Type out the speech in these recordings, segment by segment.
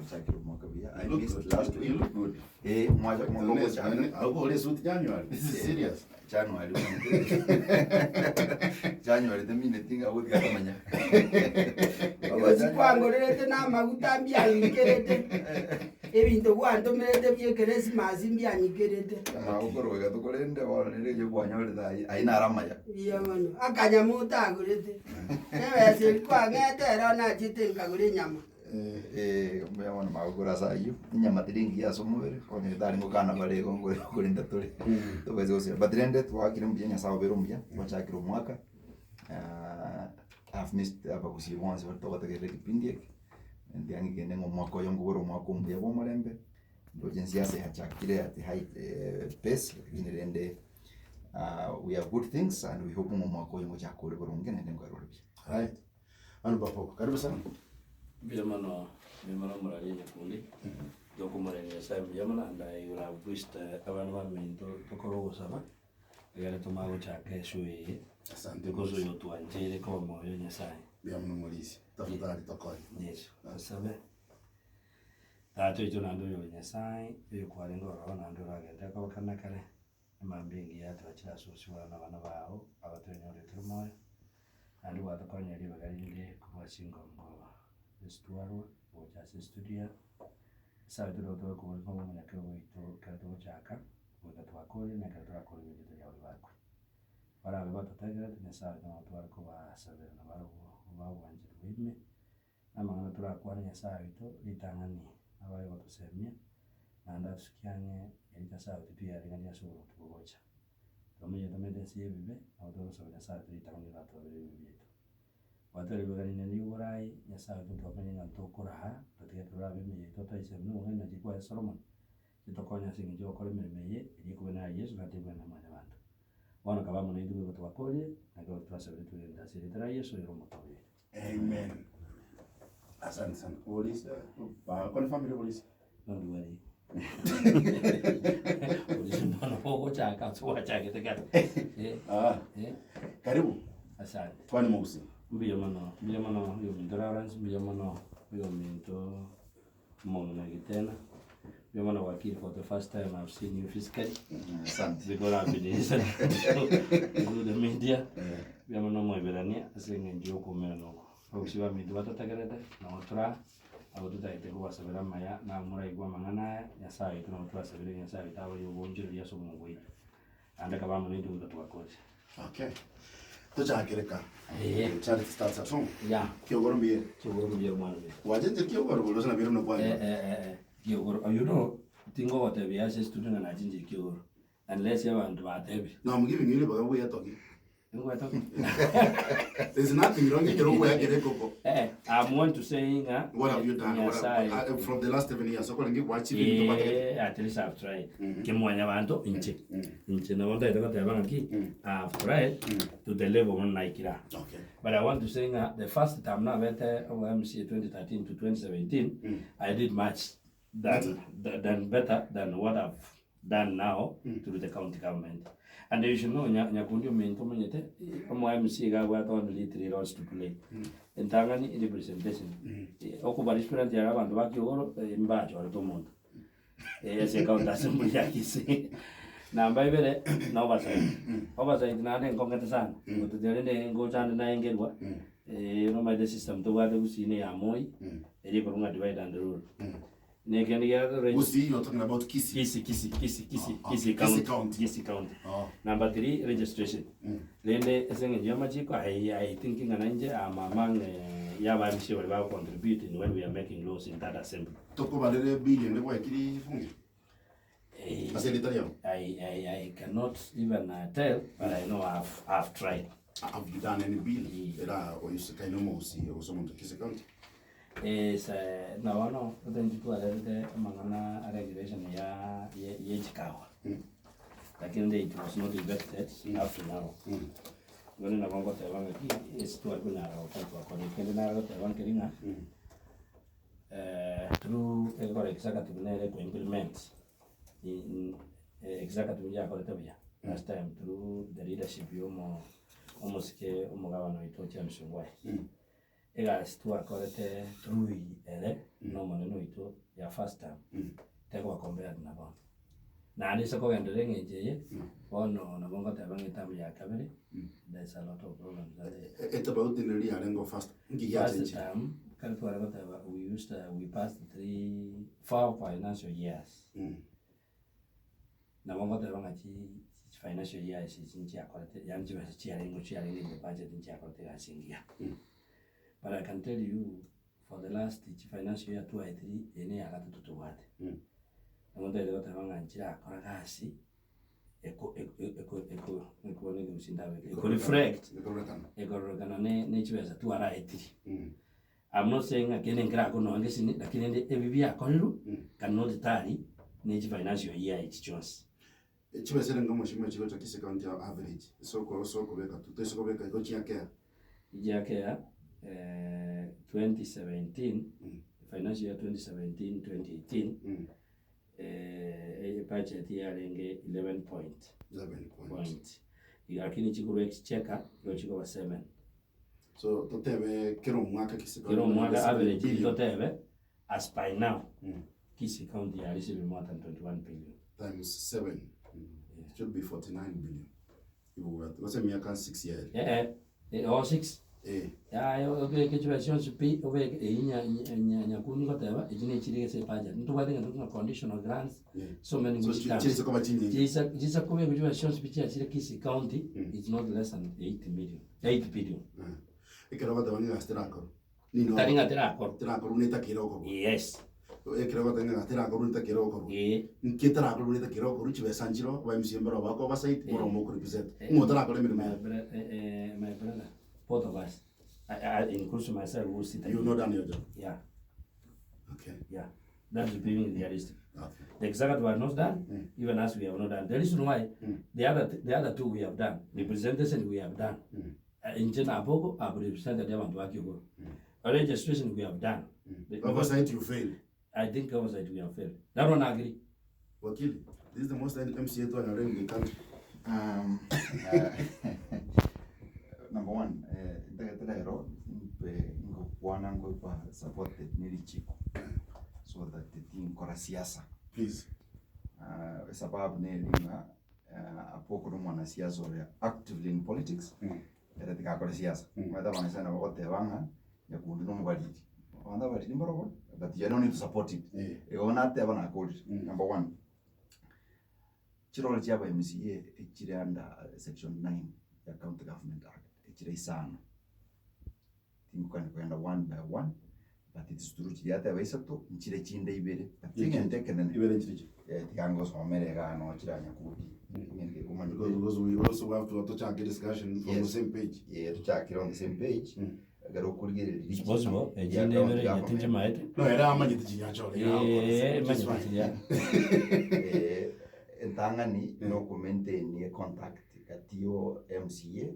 Twachakire omwaka buya. I You look missed good. last You week. look good. Eh, mwacha omwaka ogochaka. Ahubwo ore suit January. This is serious. January January temineti ng'a gotiga tamanya. Obosi kwangorerete na amaguta mbianyikerete, ebinto gwantomerete bia ekeresimasi mbianyikerete. Magokoro iga tokorende bono rende erio kwanyorete ayio ayio naro amaya. Mbuya mono, akanyama otagorete, ebesa eria kwang'ete ero nachete nkagora enyama. Eh, mbuya mono magokoro ase ayio, enyama teri engiya ase omobere, onye tari ngokana bare igo ngore korenda tore, tobaisa gosira. But rende twakire mbuya Nyasaye obeire omuya, twachakire omwaka, I've missed abagusii bonsi baria togotegerera ekipindi eke, ndiang'e kende ng'a omwaka oyo nkobore omwaka omuya bwa omorembe, ndoche ensiasa yachakire at high pace, lakini rende we have good things and we hope ng'a omwaka oyo ngochaka ore boronge naende nkoera ore buya. Right. Manu Bapoko, karibu sana. Mbuya mono, mbuya mono omorari nyakundi, tokomorenia Nyasaye mbuya mono and I would have wished abana baminto tokore ogosaba, egere tomanye gochaka eshow eye, Asante because Morisi. oyo otwancheire koba moyo o Nyasaye. Mbuya mono Morisi. Tafadhali tokonye. Yes, tosabe. Tata oito naende oyore Nyasaye, oyo kwarenge ororo naende oragende koba kare na kare, Emambia engiya twachire ase obosio bwao na abana bao abatwenyorire tore moyo, naende gwatokonyire ribaga rinde korwa ase chingongo ase twarwa gocha ase estudio aa. Ase ayio tore tokoboria ng'a omonyakerogo oito ekero togochaka, goika twakorire na ekero torakore erieta riabo ribakwe. Barabe batotegerete Nyasaye oito nabo tware kobasabera na barabwo babwancherwe ime, na amang'ana torakwane Nyasaye oito ritang'ani abaye gotosemia, naende atusukie ang'e erio Nyasaye oito twiyareng'anie ase oboruoti bogocha. Twamanyire tomenyete ense y'ebibe, nabo togosaba Nyasaye oito ritang'ani oratwabere ebibe biaito. Gwatware ribaga rinene ri'oboraai, Nyasaye oito twamanyire ng'a ntokoraa, totige torabe emeyio yaito toise buna obong'aini na chikwa ya Solomon, chitokonye ase eng'encho y'ogokora emeremo eye, eria ekobwenera Yeso na tebwenera mwanyabanto. Bono kaba amo naintwe goika twakorire, na ekero twasabire twegente ase erieta ria Yeso oyore omotoori oito. Amen. Asante sana. Polisi, ba kwani family polisi? Don't worry. Polisi mwana ogochaka ase gwachagete kare. Eh, Ah, eh, karibu. asante. Kwani mogusi. Mbuya mono, mbuya mono oyo ominto Lawrence, mbuya mono oyo ominto omong'ina Gitena. Mbuya mono wakili for the first time I've seen you physically. Asante. Because I've been listening to through the media. Mbuya mono omoiberania ase eng'encho y'okoumerana oko. Abagusii baminto batotegerete, nabo tora abwo totagete kobasabera amaya, na moraigwe amang'ana aya, Nyasaye oito nabo twasabire Nyasaye oito abarie oboonchoreria ase omonwa bwaito. Naende akaba amo naintwe goika twakorire. Okay. Tochakere ka. Ee. Charity starts at home. Yeah. Kiogoro mbiye. Kiogoro mbiye omwana ominto. Gwachenchire kiogoro bori gose nabire buna Eh, kwanyora. eh, eh, eh, kiogoro. You know, tingogotebia ase estudio ng'a nachenchire kiogoro. Unless abanto batebire. No, I'm giving you ribaga bwetoki. Ngwetoki? There's nothing wrong ekero ogoakera ekoko. Eh, I'm want to say ng'a What have you done? What Nyasaye. have, uh, from the last 7 years, okorenge gwachieve ebinto gwatagete. Eh, at least I've tried. Kimwanya banto inche. Inche nabo ntagete goteba ng'aki I've tried to the level bono naikire aa. Okay. But I want to say ng'a the first time nabete obo MCA 2013 to 2017, I did much than, than better than what I've done now through the county government. And you should know nya, nyakundi ominto omanyete omo MC iga abwate only three roles to play. Entang'ani representation. Eh, Okoba represent yare abanto ba Kiogoro eh, mbachorete omonto. Eh, ase county assembly ya Kisii. Namba ibere na oversight. Oversight naende nkong'ete sana. Gototiga rende ngocha nde naengerwa. Eh, nomanyete system tobwate Gusii ne ya Moi, eria ekorwa ng'a divide and rule. Nekende gia Gusii, you're talking about Kisii. Kisii, Kisii, Kisii, Kisii, Oh, Kisii Kisii County. County. Kisii County. Oh. Number 3 registration. Rende ase eng'encho y'amachiko I, I think ng'a nainche am among eh, y'abamisia baria bago contribute in when we are making laws in that assembly. Tokobarere bill ende gwekiri funge Eh, ase erieta riao. I, I, I cannot even uh, tell, but I know I've, I've tried. Have you done any bill era oyusikaine omogusii gose omonto Kisii County? Yes, eh, na bono otenchi twarerete amang'ana a regulation ya ye- ye chikawa lakini nde it was not effected up to now bono nabo ngoteba ng'aki ase twari konyara gokora twakora kende nare goteba nkeri ng'a eh, through egekora executive nere eko implement in eh, executive yakorete buya last time through the leadership ya omo omosike omogabana oito James Ongwae. Egasi twakorete through ere na omonene oito ya first term, tekoba compared na bono. Naende ase kogenderera eng'encho eye, bono nabo ngoteba ng'a eterm ya kabere, there's a lot of problems are there. Etofauti neri yarenge first, nki First giachenchire? term, ekero tware goteba we used we passed three, four financial years. Nabo ngoteba ng'a chi financial year echi echi nchiakorete yaani chibesa chiarenge chiarenge in the budget nchiakorete egasi engiya. But I can tell you for the last chi financial year twaetiri eye ne ya gatato tobwate. Nabo ntagete goteba ng'a nchirakora gasi eko eko eko eko ekobua ekegusii ndabeke eko reflect Ekororekana. ekororekana ne ne chibesa twaraetiri. I'm not saying ng'a kende nkerakore nonya ngesini, lakini rende ebi biakorirwe cannot tally ne chi financial year echi chionsi. Chibesa ere ngomoshimo chigocha Kisii County ya average ase oko ase okobeka tu toise kobeka igo chiakea. Chiakea 2017 financial year 2017 2018 ebudget yarenge 11 point 11 point. point lakini chikorwa exchequer igo chikoba 7. So totebe kera omwaka Kisii Kera omwaka County average billion. totebe as by now Mm. Kisii County ya receiving more than 21 billion. times 7 it should be 49 billion. Ibwate gose emiaka 6 years. Eh eh eh oh 6 Eh. Yaya obeke chibesa chionsi pi obeke eywo nya nya nyakundi ngoteba echi nechire gese ebudget ntobwate egento buna conditional grants Yeah. so many So which chi- comes. chise koba chinyinge. Chisa chisa kobekwa chibesa chionsi pi chiachire Kisii County Mm. it's not less than 8 million 8 billion. Eh. Ekero ogoteba ng'a egasi terakorwa. Nigo Tari ng'a terakorwa. terakorwa netakire okorwa. Yes. Ekero ogoteba ng'a egasi terakorwa netakire okorwa. Ee. Nki eterakorwa netakire okorwa chibesa nchiro aba MCA mbaro bakoba oversight Eh. mbaro mokorepresent. Eh. Ng'o otarakore emeremo My yaye? bro- eh, eh, my brother, both of us, I, I include myself who sit You not done your job. Yeah, Okay. yeah. That is being realistic. Okay. The executive have not done, Mm. even us we have not done. The reason why Mm. the other the other two we have done, representation we have done. Mm. Inche naboko have represented abantu bakigoro. Registration we have done. Mm. Oversight you fail. I think oversight we have failed. That one I agree. Wakili, this is the most MCA twanyore in the country. Um, uh, number one, eh, ntagete rero mpe ngokwana ngoikwa supported ne richiko so that tinkora siasa Please. uh, sababu neri ng'a uh, apoko no mwanasiasa oria actively in politics Mm. ere tigakore siasa Mm. omanyete abanto nabo bagoteba ng'a nyakundi na omobariri abanto abariri mbarobwo but you don't need to support it Eh. igo nateba nakorire Mm. number one chirole chia aba MCA echire under section 9 ya county government act echire isano tingokani kogenda one by one but it's true chiria ateba isato nchire chinde ibere but Yeah, egento ekenene Ibere nchire chi. eh, tiga ngosomere iga nochire nyakundi ng'ende omanyete Because, because we also have to tochake discussion from the Yes. same page. Yeah, tuchakire on the same page Mm. ekero okorigereria It's possible. Echinde ibere yatinche maete. No, era amanyete chinyanchore. Eh, manyete chiria. Eh, entang'ani Mm. nokomaintain econtact gati yo MCA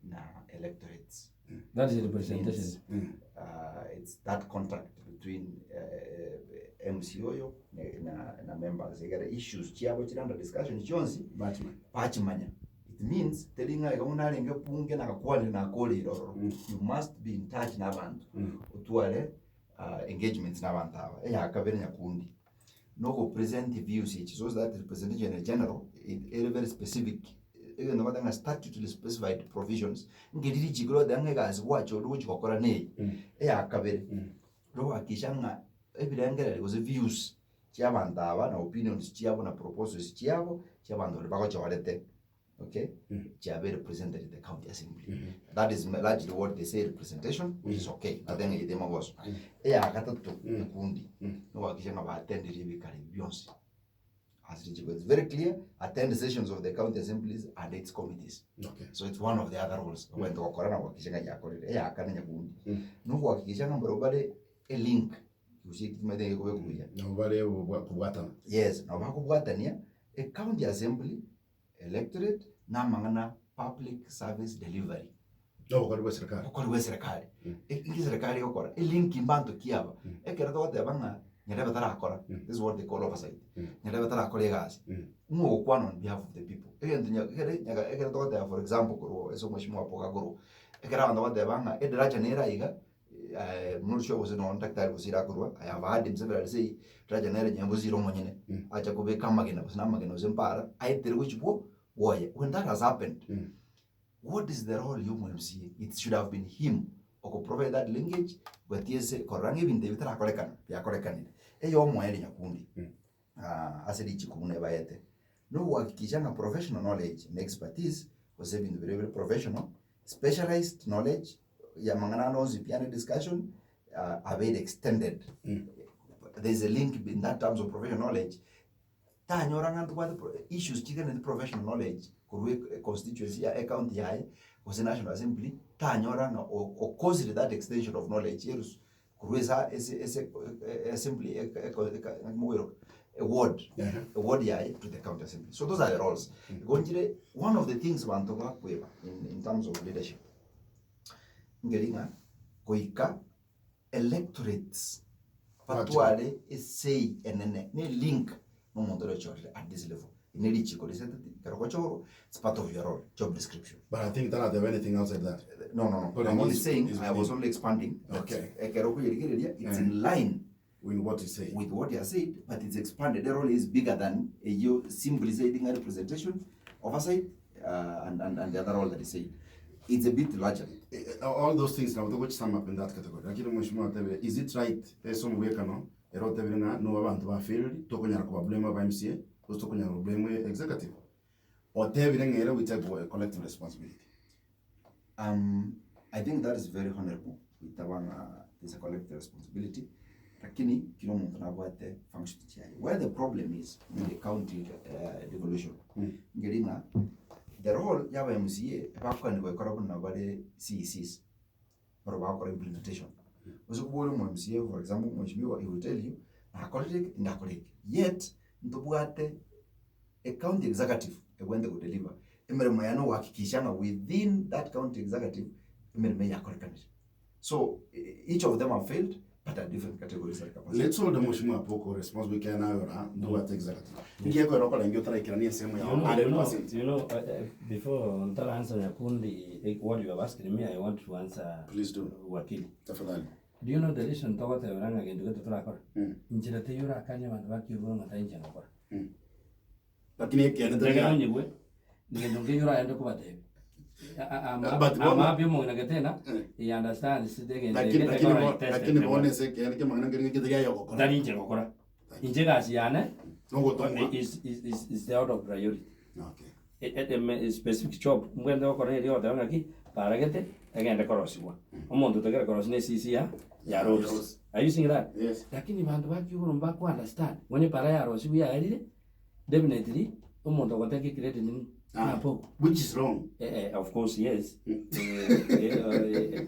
na electorates That is representation. Mm. uh, it's that contact between uh, MC oyo na, na, na members egere issues chiabo chire under discussion chionsi Batman. bachimanya it means teri ng'a iga buna arenge bunge nagakwanire nakorire ororo Mm. you must be in touch na abanto Mm. otware uh, engagements na abanto aba eyakabere nyakundi nogo present views echi so that representation in general it, ere very specific egento bagoteba ng'a statutory specified provisions ngeriri richiko rigoteba ng'a egasi gwachorire gochi gokora neye Mm. eyakabere Mm. rogohakikisha ng'a ebirengererio gose views chia abanto aba na opinions chiabo na proposals chiabo chia abanto baria bagochorete okay Mm. chiabeire presented in the county assembly Mm. that is largely what they say representation which is okay nothing egete magoso Mm. eyagatato Mm. ekundi Mm. nogohakikisha ng'a batendire ebikare ebi bionsi as richiko it's very clear attend sessions of the county assemblies and its committees Okay. so it's one of the other roles ogento gokora na gohakikisha ng'a yakorire eyakane nyakundi Mm. nogohakikisha ng'a mbaro bare elink gose ekio gekobe buya Nabo bare kobwatana. yes nabo bakobwatania ecounty assembly electorate na amang'ana public service delivery Nobokori bwa serikali. obokori bwa eserikali Mm. Inki eserikali egokora elinki mbanto ki aba Mm. ekero togoteba ng'a nyarebe tarakora Mm. this is what they call oversight Mm. nyarebe tarakora egasi Mm. ng'o ogokwana on behalf of the people egento nya ekere nyaga ekero togoteba for example korwa ase omweshimiwa Mboga korwa ekero abanto bagoteba ng'a edaraja nere aiga. I'm not sure gose nonye daktari gose ira akorwa, I have heard him severally say, Raja nere onye mbosire omonyene, acha kobeka amagena gose na amagena gose mpara, aetere gochia bwo bwoye. When that has happened, what is the role ya omo MCA? It should have been him oko provide that linkage, gwatia ase korora ng'a ebinto ebi bitarakorekana, biakorekanire. Eyomoerio nyakundi, ase richiko buna ebaete, nogohakikisha ng'a professional knowledge na expertise, gose ebinto biria bire professional, specialized knowledge ya amang'ana ande onsi pi ande discussion, abeire extended. There is a link in that terms of professional knowledge, tanyora ng'a ntobwate pro issues chigenderete professional knowledge korwa e constituency ya ecounty yaye, gose national assembly, tanyora ng'a o ocosire that extension of knowledge erusu korwa esa ase ase assembly mogoiroka eward eward yaye to the county assembly. So those are the roles. Igo nchire one of the things abanto bakweba in in terms of leadership, nkeri ng'a goika electorates batware esei enene ne link na omonto oria ochorire at this level. Eri ne richiko riseteti ekero ogochorwa it's part of your role, job description. But I think tarateba anything outside that. No, no, no. But I'm only is- saying, is I was within. only expanding. that Okay. Ekero okoyerigereria, it's Eh. in line With what he said. with what he has said, but it's expanded. The role is bigger than you simply said in representation, oversight, and, and, and the other role that he said. It's a bit larger. Eh, eh, all those things nabo togochi sum up in that category. Lakini mheshimiwa atebire, is it right ase omogwekano ere otebire ng'a nigo abanto ba failed tokonyara koba blame aba MCA gose tokonyara ko blame executive. Otebire ng'a ere we take collective responsibility. Um, I think that is very honorable goitaba ng'a it's a collective responsibility lakini kila omonto nabwate function chiaye. Where the problem is in the county devolution nkeri ng'a the role ya aba MCA bakogania goekora buna bare CECs barobwo bagokora implementation. Gose kobori omo MCA for example mheshimiwa he will tell you nakorire eke tindakora eke yet ntobwate e county executive egwente go deliver emeremo yaye nogohakikisha ng'a within that county executive emeremo eye yakorekanire. So each of them have failed but at different categories and capacity. Let's hold mheshimiwa Apoko responsible ekero naye ora ntobwate executive. Inki ekoera okorenge otaraikerania ensemo You yao know, you know, 100%. you know, before ntara answer Nyakundi, eh, what you have asked me, I want to answer Please do. Wakili. Tafadhali. Do you know the reason togotebera ng'a gento gete torakora? Mm. Inchera teiyo orakanie abanto bakiurwa ng'a tari inche ngokora. Lakini ekeene tari Ndegera onyigwe, gento nkeiyo oragende kobatebia. But bono- Amaambia omong'ina getena, Eh. he understands egento Lakini eke lakini ekero bo- I tested lakini the bono water. ase ekeene ki'amang'ana nkeri ng'aki tari aye ogokora. Tari inche ngokora. Inche egasi yane Nogotomwa. is, is, is, is the out of priority. Okay. E- e- eme- a specific job mbwente gokora eria ogoteba ng'aki paragete egende korosigwa. Omonto otagere korosia na esisi ya ya roads. Roads. Are you seeing that? Yes. Lakini banto ba kiugoro mbako understand onye para yarosigwe yaerire definitely omonto ogoteka ecredit ni Ah. napo Which is wrong. Eh, eh, of course yes. Eh, eh, eh,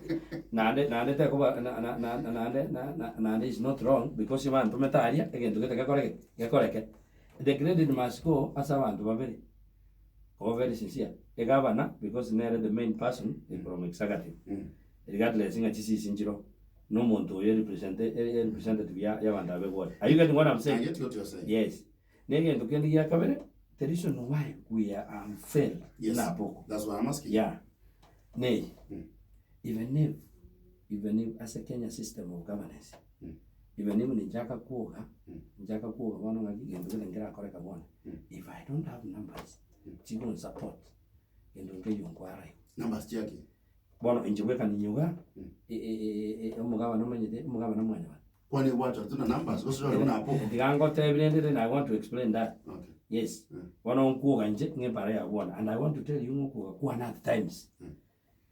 naende naende tekoba na- na- na- naende na- na- naende is not wrong because bantomete aria egento gete gekoreke gekoreke. The credit must go ase abanto babere koba very sincere, egavana because nere the main person from executive regardless ng'a chisisi nchiroo na omonto oyo represent representative ya ya abanto abe bwoye. Are you getting what I'm I saying? get what you are saying. Yes. Na egento kende gia kabere, the reason why we are unfair Yes. na aboko. That's why I'm asking. Yeah. Nei. Even if even if ase Kenya system of governance, even if ninchaka kwoga, nchaka kwoga bono ng'aki gento gete nkerakoreka bono, if I don't have numbers chigon support, gento nkeiyo nkwara igo. Numbers chiaki? Bono inche bweka ninyoga, omogabana omanyete, omogabana mwanyabanto. Kwani gwacha tuna numbers gose ore buna Apoko? Tiga ngotebie rende then I want to explain that. Okay. Yes. Bono nkwoga inche ng'a epara ya bwana and I want to tell you ng'a okwoga kwane at times.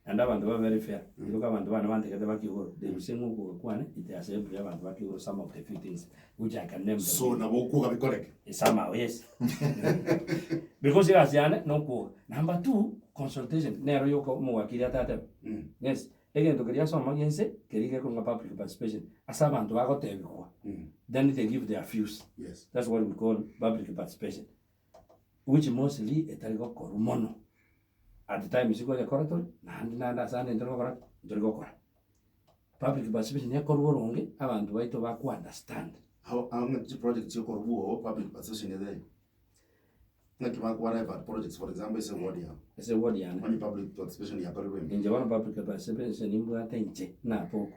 Naende abanto babe very fair. Iroka abanto bane bantegete bakiigoro, they will say ng'a okwoga kwane it has helped abanto bakiigoro some of the few things which I can name them. So nabo okwoga bikoreke. Somehow, yes. Because egasi yane nokwoga. Number two, consultation nero yoka omowakiri atatebe. Yes. Egento keria asoma giense, keria gekorwa ng'a public participation, ase abanto bagotebigwa, then they give their views. Yes. That's what we call public participation, which mostly etari gokorwa mono. At times koyekora tore, naende naende ase ande ntori gokora ki? Ntori gokora. Public participation ekorwa boronge, abanto baito bako understand. How how ng'a chiproject chikorwa oo public participation ere? Ng'aki bakwareva projects for example ase eward yao. Ase eward yane. Onye public participation yakorirwe ime. Inche bono public participation nimbwate inche naboku.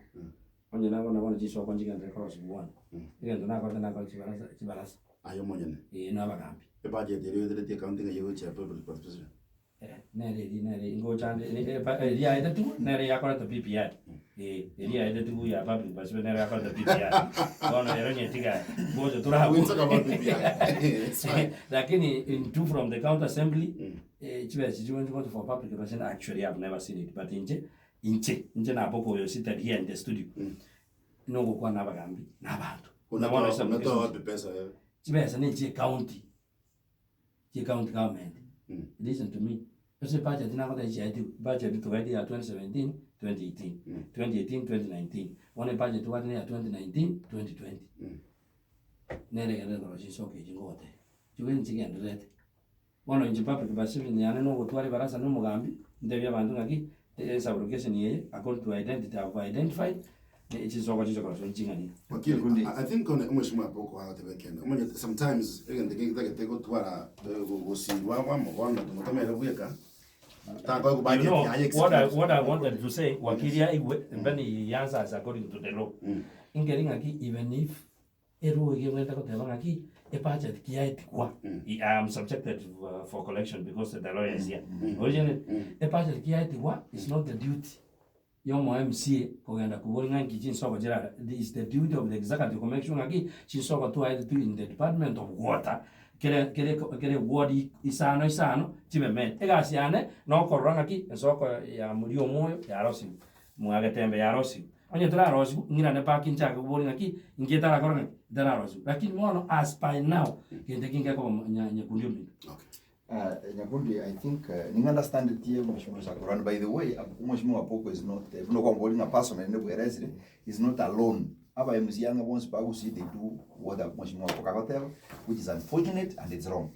Onye nabo na bono chisoko nchigenderere korosigwa bono. Egento nakorete nakore chibarasa chibarasa. Aye omonyene. Ee na abagambi. Ebudget eria oeteretie ecounty ng'ai egochia public participation? Nere eria nere ngocha nde eria yaetetigwe nere yakorete PPI eh, eria yaetetigwe ya public participation nere yakorete PPI bono ero nyetiga ngocha tore We'll talk about PPI. It's fine. Lakini in two from the county assembly chibesa chiria chigocha for public participation actually I've never seen it but inche inche inche nabo oyo seated here in the studio nogokwana abagambi na abanto. Na bono Unatoa unatoa wapi pesa wewe? Chibesa ne chie county. Chie county government, listen to me, ase ebudget nagotebia chiaetigwe, ebudget togaetia ya 2017, 2018, 2018, 2019, bono ebudget tobwate ne ya 2019, 2020. Nere egento ekero chinsoka echi ngogotebia, chibwe nchigendererete. Bono inche public participation yane na ogotwara ebarasa na omogambi, ntebie abanto ng'aki, esublocation eye according to identity I have identified, Chinsoko chiche koroswa nching'ani. Wakili, I think one omweshimiwa Apoko agoteba ekeene. Omanyete sometimes egento eke getagete gotwara gosirwa amo bono tomotomere bweka takoe You budget know, yaye what I, execute. what I wanted to say, wakili aigwe, then he answers according to the law. Inkeri ng'aki even if erwo iga ebwenerete goteba ng'aki ebudget ki yaetigwa, I am subjected for collection because the lawyer is here. Originally, ebudget ki yaetigwa is not the duty Yomo MCA kogenda koboria ng'a nki chinsoko chirara, is the duty of the executive ko make sure ng'aki chinsoko twaete to in the department of water kere kere kere ward isano isano chibe met. Egasi yane nokorora ng'aki ensoko ya moria omoyo yarosiwu, mwagetembe yarosiwu. Onye terarosiwu ng'irane back nchake koboria ng'aki inki etarakora ng'aki etararosiwu. Lakini bono as by now gento eki ngekoba nya nyakundi ominto. Okay. Nyakundi I think ning'a understandetie Mheshimiwa Shakuru and by the way Mheshimiwa Apoko is not buna okwambori ng'a personally nibweresire is not alone aba MCA ang'e bonsi ba Gusii they do what Mheshimiwa Apoko agoteba which is unfortunate and it's wrong.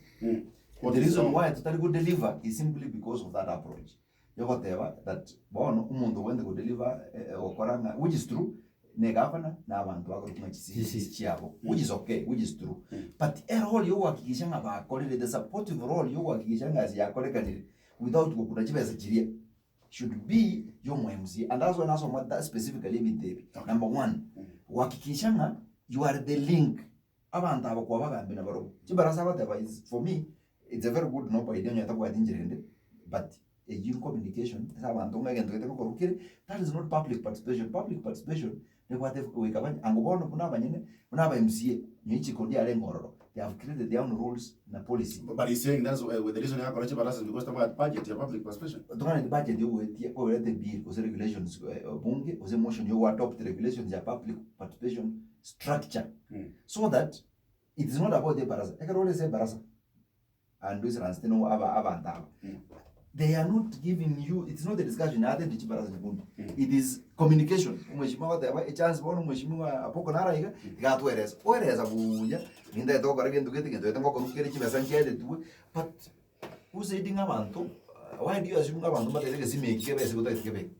What The is reason wrong? why totari go deliver is simply because of that approach yogoteba that bono omonto ogwente go deliver gokora ng'a which is true ne gavana na abanto bakorokwa ng'a chisi chiabo which is okay which is true but erole yogohakikisha ng'a bakorire the supportive role yogohakikisha ng'a ase yakorekanire without gokuna chibesa chiria should be yomo MCA and that's why nasoma that specifically ebinto ebi number one gohakikisha ng'a you are the link abanto aba kwabagambia nabarobwo chibarasa agoteba is for me it's a very good noble idea onye tabwati enchera ende but Eyio communication ase abanto ng'a egento gete ngokorwa kere, that is not public participation. Public participation nebwate goika banye ango bono buna abanyene, buna aba MCA, nonye richiko ndiarenge ororo, they have created their own rules na policy. But he's saying that's why the reason yakora chibarasa is because tabwati budget ya public participation. Tong'aneti budget yogoetia koberete bill gose regulations bunge gose motion yogo adopt regulations ya public participation structure so that it is not about ebarasa. Ekero ore ase ebarasa. and oisaransete no aba abanto aba they are not giving you it's not a discussion ate ndi chibarasa nyakundi it is communication omweshimiwa agoteba echance bono omweshimiwa apoko naro iga iga atweresa oeresa buya nintagete gokora gento gete gento gete ngokorwa kere chibesa nchiaetetwe but who said ng'a abanto why do you assume ng'a abanto mbatagete egesima eki kebe ase gotagete kebe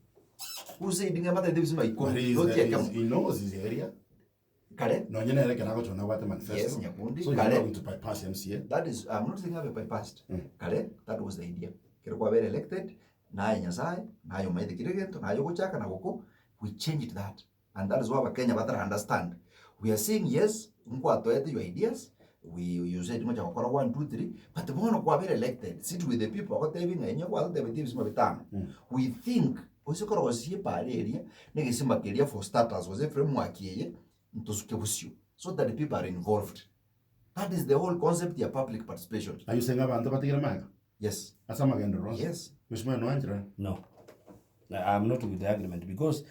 who said ng'a mbatagete ebisima But ikomi he is, not he, is, ekemo he knows his area. kare Nonye nere ekero agochora nabwate manifesto. Yes, Nyakundi, So you're kare. not going to bypass MCA. That is, I'm not saying abe bypassed. Mm. Kare, that was the idea. Kero kwabere elected, naye Nyasaye, naye omaete kire gento, naye ogochaka na goko, we changed that. And that is why Abakenya batara understand. We are saying yes, nkwatoete your ideas, we you said ngocha gokora 1 2 3, but bono kwabere elected, sit with the people, agotebi ng'a inye gwatotebetie ebisima bitano. We think, gose korosia epara eria, na egesima keria for starters, gose framework eye, ntosuke bosio so that the people are involved that is the whole concept ya public participation Are you saying abanto batigire magega yes ase amagenderero onsi? yes Mheshimiwa noanchera? No, I am not with the agreement because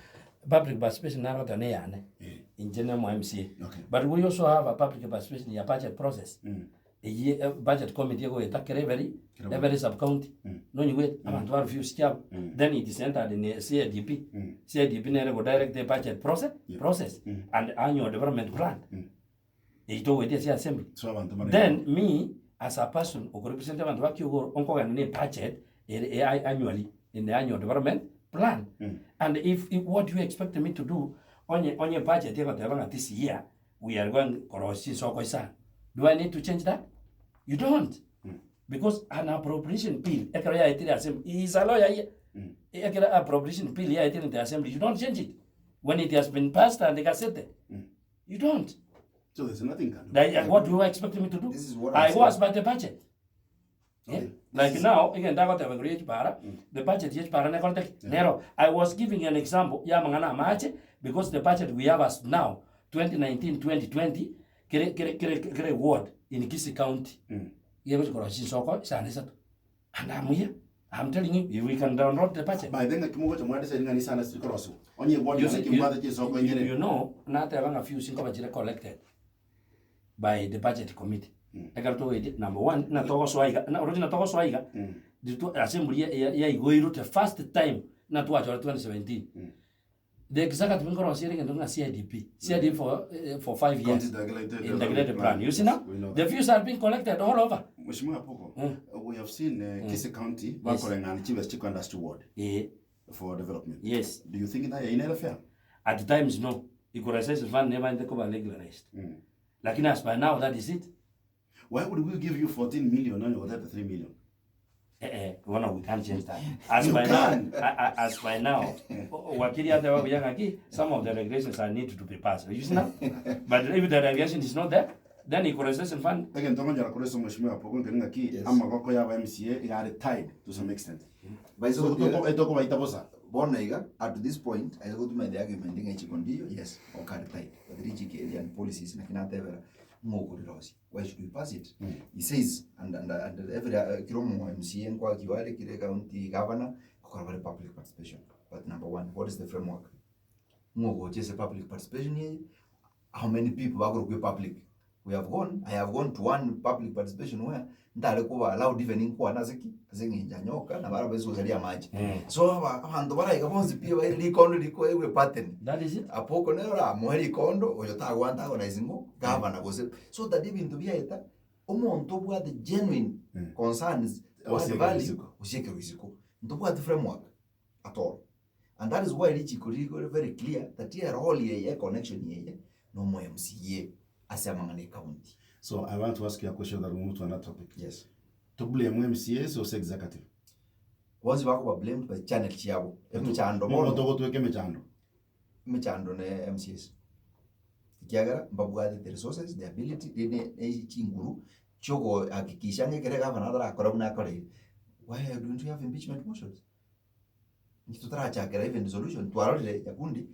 public participation narota ne yane Eh. inche ne mo MCA. Okay. But we also have a public participation ya budget process. Mm. Eyie eh, budget committee egoeta kera every Kera every sub county. Mm. Nonyigwete abanto ba refuse chiabo. Mm. Then it is entered in a CIDP. Mm. CIDP nere go direct the budget process Yeah. process Mm. and annual development plan. Mm. Eyio togoetia ase assembly. So abanto bare Then me as a person okorepresent abanto ba Kiogoro onkogenda ne budget ere e annually in the annual development plan. Mm. And if, if what you expect me to do onye onye budget egoteba ng'a this year we are going korosia chinsoko isano do I need to change that? You don't. Because an appropriation bill ekero yaetire assembly, he is a lawyer here. Ekero appropriation bill yaetire into assembly, you don't change it. When it has been passed and gazetted, you don't. So there's nothing can do. Like, what do you expect me to do? This is what I'm I saying. was by the budget. Yeah? Okay. Like now, again, ndagoteba igoro ye chipara, the budget ye chipara nekorete ki? Nero, I was giving an example ya amang'ana amache because the budget we have as now 2019 2020 kere kere kere kere ward in Kisii County yegochi korora chinsoko isano isato and I'm here I'm telling you if we can download the budget By then ng'aki mogocha mwa decide ng'a nisana siri korosiwa. Onye ward You naki see, you- mbwate chinsoko you, enyere. you know nateba ng'a few sinkoba chire collected by the budget committee ekero togoetia number one na togosoa iga na oroche na togosoa iga ritu assembly ya- ya- yaigoirwe the first time na twachora 2017 the executive nkorosia ere egento ng'a CIDP CIDP for, eh, for 5 County years Integrated integrated plan you see now We know the that. views are being collected all over Mheshimiwa Poko, Mm. we have seen Kisii County bakoreng'ana chibesa chikwenda steward eh, for development. yes Do you think that inere fair? at times no equalization fund never kuba regularized lakini as by now that is it Why would we give you 14 million and you got 3 million? Eh, eh, well, we can't change that. As You by can. now, I, I, as by now, wakili hata wao yanga some of the regulations are need to be passed. You see now? But if the regulation is not there, then equalization fund Again, tongonyora kore Mheshimiwa Poko nkeri ng'aki Yes. amagoko ya ba MCA igare tied to some extent. By So toko etoko baita bosa. Bono iga at this point I go to my argument ng'a chikondiyo yes okari tight but richiki and policies na kinatebera ng'okorirosi why should we pass it he says and and, and every kiro mo MCA nkwa kiwale kire county governor kokora bari public participation but number one what is the framework ng'ogochese public participation yeye how many people bagorokwe public we have gone i have gone to one public participation where ntare kuba allowed even inkwana ase ki ase eng'encho anyoka na bara besosaria amache so aba abanto baraiga bonsi pi baire rikondo rikoegwe pattern that is it. apoko nero oramoe rikondo oyo tagwanta organize ng'o gavana gose so that ebinto biaeta omonto obwate genuine concerns Osiekerwe value isiko. osiekerwe isiko ntobwate framework at all and that is why richiko riri very clear that erole yeye connection yeye nomo MCA ase amang'ana ecounty So I want to ask you a question that we move to another topic. yes To blame MCAs or executive? bonsi bakoba blamed by channel chiabo emichando Mono bono togotweka emechando. emechando ne MCAs ekiagera mbabwate the resources the ability ne ne chinguru chiogohakikisha ng'a ekere gavana atarakora buna akoreire why don't we have impeachment motions Inche totarachakera even resolution twarorire nyakundi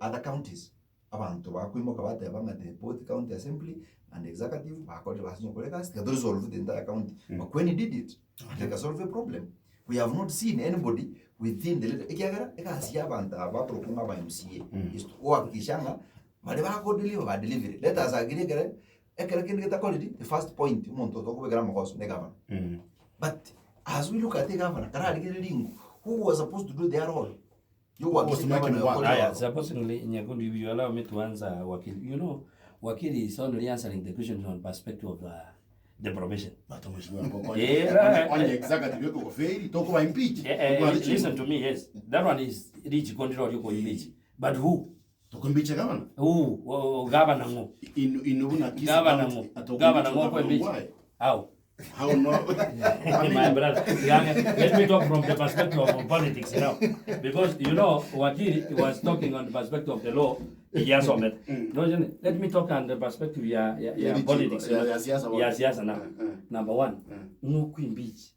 other counties abanto bakoimoka bateba ng'a the both county assembly and executive bakorire basinye kore egasi tiga toresolve the entire county Makueni did it and they solve a problem we have not seen anybody within the leader ekiagera egasi ya abanto aba bakorokwa ng'a aba MCA is to gohakikisha ng'a baria bakodeliver badelivere let us agree ekere ekere kende getakoriri the first point omonto otokobekera amagoso ne governor But as we look at the governor, kararigereria ringo, who was supposed to do their role? You Who was to make him work? Aya, supposingly, Nyakundi, if you allow me to answer Wakili. You know, Wakili is only answering the questions on perspective of the probation. But Mheshimiwa Poko, Yeah, onye- right. onye executive yoko kofeiri tokoba impeach. Eh, eh, listen to me, yes. That one is Rich Kondiro yuko impeach. But who? Tokombiche gavana. Who? Oh, governor ngo. Inu inu buna Kisii Governor County, ngo. atokombiche Governor ngo governor impeach. why? How? How no? I mean, My brother, Yange, let me talk from the perspective of politics now. Because, you know, Wakili was talking on the perspective of the law. He has on it. No, you know, let me talk on the perspective ya, ya, ya Ya politics. ya- ya siasa Ya siasa now. Number one, Ng'oku impeach.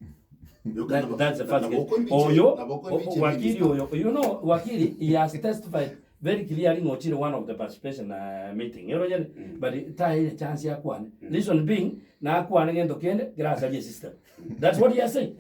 That, that's the first case. Oyo, Wakili Oyo, you know, Wakili, he has testified very clearly Ngochiri one of the participation meeting. You know, mm. but ta ile chance ya kwane. Reason being, na kwane ngendo kende, grasa ye system. That's what he has said.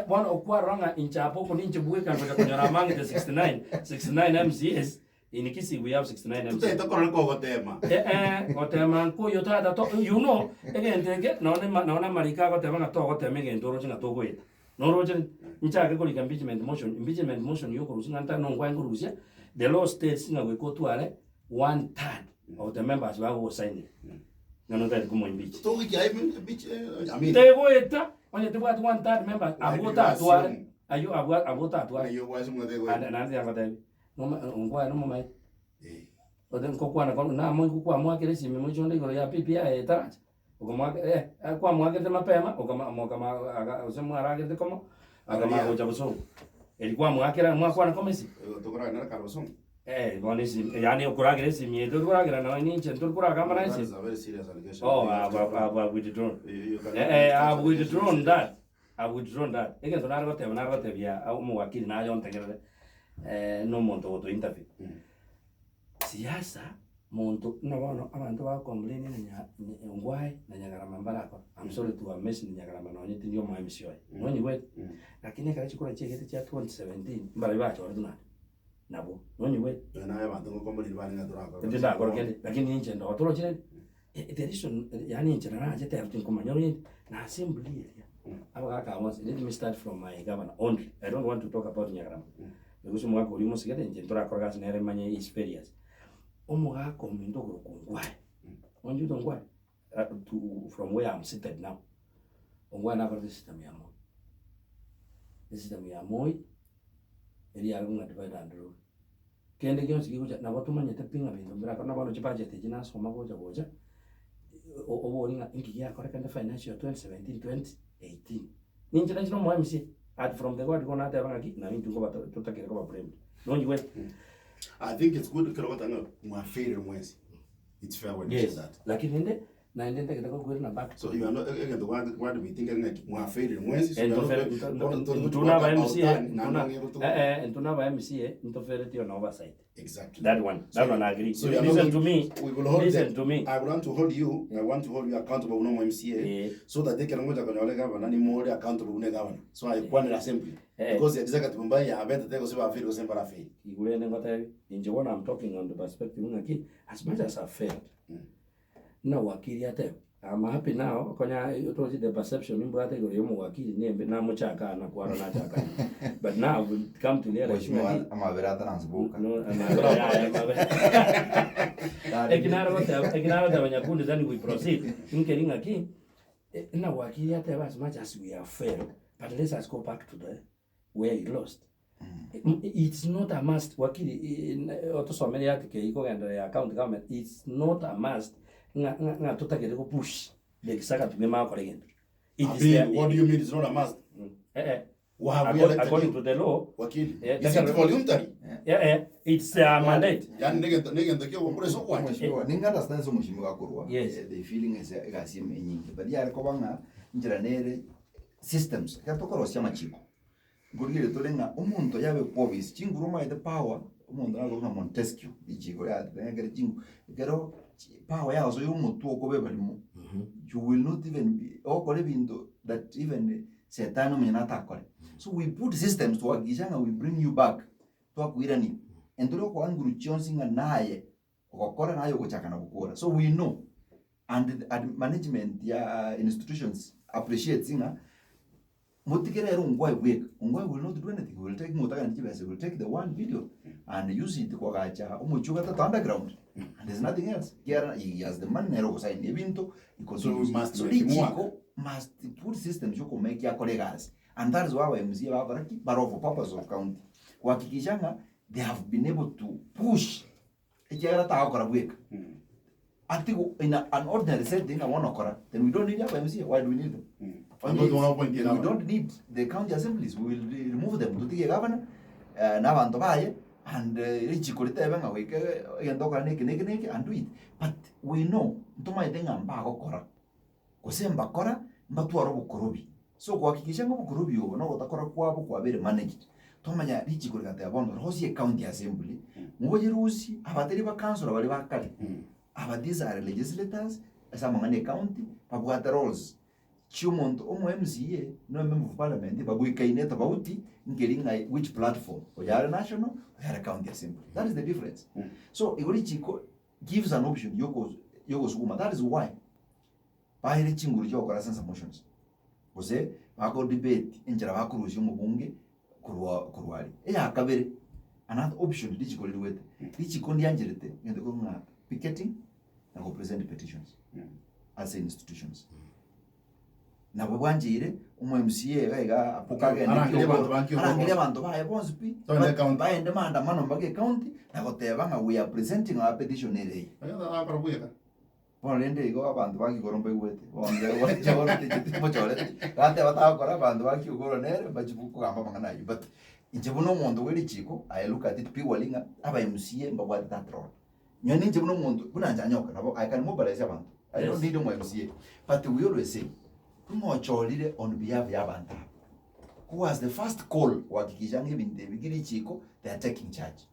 One okwa ranga inchapo ko ninche buwe kan ko konyora among the 69, 69 MCAs. In Kisii we have 69 MCAs. Tutaita korora kogotema. Eh eh, gotema nkuyo tata to you know, egento eke none nona marika gotema ng'a togotema egento oroche ng'a togoeta. Noroche nchake korika impeachment motion, impeachment motion yokorusia ng'a nta nongwa nkorusia, the law states ng'a goika otware one third of the members bagogosainera. Ng'a notari komoimpeach. Togoikia impeach, I mean, Tegoeta, onye tebwati one third members, Why abwo do you otatware, assume? aywo abwo abwo otatware. nayo gwasi mwete Ande naende agotebi, noma ongwae nomomaete. Eh. Ote nkokwana kono namo nkokwamwakera esimi mochonde igoro ya PPI etaracha. Okomoaka eh, kwamoakerete mapema, okama mokama aga gose mwaragerete komo, akamanya gocha bosongo. Eri kwamoakera mwakwana komo esi. Tokoragera nere kare bosongo. Eh, bono esi yaani okoragera esimi eye tori koragera nonye ninche ntori koragamba naye That esimi. is a very serious allegation. Oh, I've, I've, I've, I've withdrawn. You- you cannot Eh, eh, make such I've withdrawn allegations. that. I've withdrawn that. Egento nare goteba nare gotebia omowakili naye ontegerere eh, na omonto ogoto interview. Siasa, monto buna bono abanto bago complain ng'a nya Ongwae na Nyagarama mbarakora, I'm sorry to have mentioned Nyagarama nonye tindi omo MC oye, nonyigwete? Lakini ekero chikura chiaigete chia 2017 mbarabwo bachoretwe naende nabwo, nonyigwete? Nonya naye abanto ngo complain bare ng'a torakore. Intwe ndakora kende, lakini inche ndoo toroche rende, the reason yaani inche narache tebe tinkomanya rende, na assembly eria, abagaka aba bonsi, let me start from my governor only, I don't want to talk about Nyagarama. Gose omogaka oria omosigete inche ntorakora gasi nere manye his failures. Omogaka ominto okorokwa Ongwae, onchete Ongwae? To from where I'm seated now, Ongwae nakorete esystem ya Moi, esystem ya Moi, eria yare kong'a divide and rule. Kende gionsi gegocha nabo tomanyete pi ng'a binto mbirakore na bono chibudget echi nasoma gocha gocha, obori ng'a inki giakorekanete financial 2017 2018. Ninche nainche nomo MCA, at from the word go nateba ng'aki nabo intwe nkoba totakere koba blamed. Nonyiwete? I think it's good ekero ogoteba ng'a mwafailire mwensi. It's fair when you say Yes, that. lakini rende naende ntagete gokwirana back So you are not egento gwa gwa admit ng'a ng'aki mwafailire mwensi so you are not Entofe- going- nto- bono nto- tori ntuna gochia aba about MCA, time, naende ntuna- ong'e gotu- eh, eh, ntuna aba MCA ntofereti on oversight. Exactly. That one, that one I agree. So you are not Listen going to me, We will hold listen them. to me. I want to hold you, I want to hold you accountable buna omo MCA Eh. so that ekero ngocha konyora egavana nimore accountable buna egavana. So aikwanere assembly. Eh. Because the executive mbaye yabetete gose bafail gose mbarafail. Igwe rende ngotebi, inche bono I'm talking on the perspective ng'aki, as much as I've failed, buna wakili ateba, I'm happy now, konya tochi the perception nimbwate igoro ya omowakili nembe namochaka aa nakwara nachaka aa. But now I've come to realize Mheshimiwa ng'aki, amabere ataransiboka. no, amabere yaya, amabere. Eki nare goteba, eki nare goteba Nyakundi then we proceed, nkeri ng'aki, buna wakili ateba as much as we have failed, but let us go back to the where he lost. It's not a must wakili otosomere article eywo kogenderera ya county government, it's not a must ng'a ng'a ng'a totagete go push the executive nimakore egento. It is Appeal, their- what do you mean it's not a must? Eh, eh. Why have we Accord- elected According you? to the law, Wakili, Eh, is it voluntary? yeah, eh, it's a mandate. Yaani negento negento kio gokora ase okwancha. Mheshimiwa, ninga understand ase omheshimiwa akorwa Yes. eh, the feeling ase egasi ime enyinge but yare koba ng'a enchera nere systems ekero tokorosia amachiko Nkorigereria tore ng'a omonto yabe kwobisi chinguru omanyete power, omonto nakorwa ng'a Montesquieu richiko riaye ekero chingu ekero power yagosoire omotwe okoba ebarimo, you will not even be ogokora ebinto that even setani omonyene atakore. So we put systems tohakikisha ng'a we bring you back, twakoirania, and tore gokoa nguru chionsi ng'a naye ogokora naye ogochaka na gokora. So we know and and management ya institutions appreciates ng'a motigere ere ongwae bweka, ongwae will not do anything, will take motagani chibesa, will take the 1 billion and use it koagacha omochie ogatato underground and there's nothing else. Ekiagera he has the money nere ogosign ebinto, he So continues. we must So make him work. richiko must put systems yokomake akore egasi and that is why our MCA bakora ki? Bare of purpose of county gohakikisha ng'a they have been able to push ekiagera tagokora bweka. Atigo in a, an ordinary setting ng'a bono okora, then we don't need aba MCA, why do we need them? Onye We twa appoint we don't need the county assemblies, we will re- remove them, totige governor eh, na abanto baye and eh, richiko ritebe ng'a goika egento okora neke neke neke and do it. But we know, ntomaete ng'a mbagokora, gose mbakora, mbatware obokorobi. So gohakikisha ng'a obokorobi obo na ogotakora kwabo kwabeire managed, twamanya richiko rigateba bono rosie ecounty assembly, moboyerusie abatari bakansora baria ba kare, aba these are legislators ase amang'ana ya ecounty, babwate roles chiomonto omo MCA na member of parliament babwekaine etobauti nkeri ng'a which platform, oyo are national, oyo are county assembly, that is the difference. So igo richiko gives an option yoko yogosuguma that is why baire chinguru chiogokora censor motions gose bako debate enchera bakorusia omobunge korwa korwa aria. Eya kabere another option richiko riruete, richiko ndiancherete egento korwa ng'a picketing na go present petitions ase institutions. Nabo bwancheire omo MCA iga iga apoke agende Arangerie Kiogoro, abanto ba Kiogoro arangerie bonsi. abanto baye bonsi pi, Togende ecounty. baende maandamano mpaka ecounty na goteba ng'a we are presenting our petition ere eye. Akora bweka. Bono rende igo abanto ba Kiogoro mbaigwete, bono gwacha bono timochoreti, gateba tagokora abanto ba Kiogoro nere mbachie kogamba amang'ana aywo but inche buna omonto bwe richiko, I look at it purely ng'a aba MCA mbabwate that role. Nonye ninche buna omonto, buna inche anyoka nabo I can mobilize abanto, I don't need omo MCA, but we always say, ng'a ochorire on behalf ya abanto aba, who was the first call gohakikisha ng'a ebinto ebi ki richiko they are taking charge.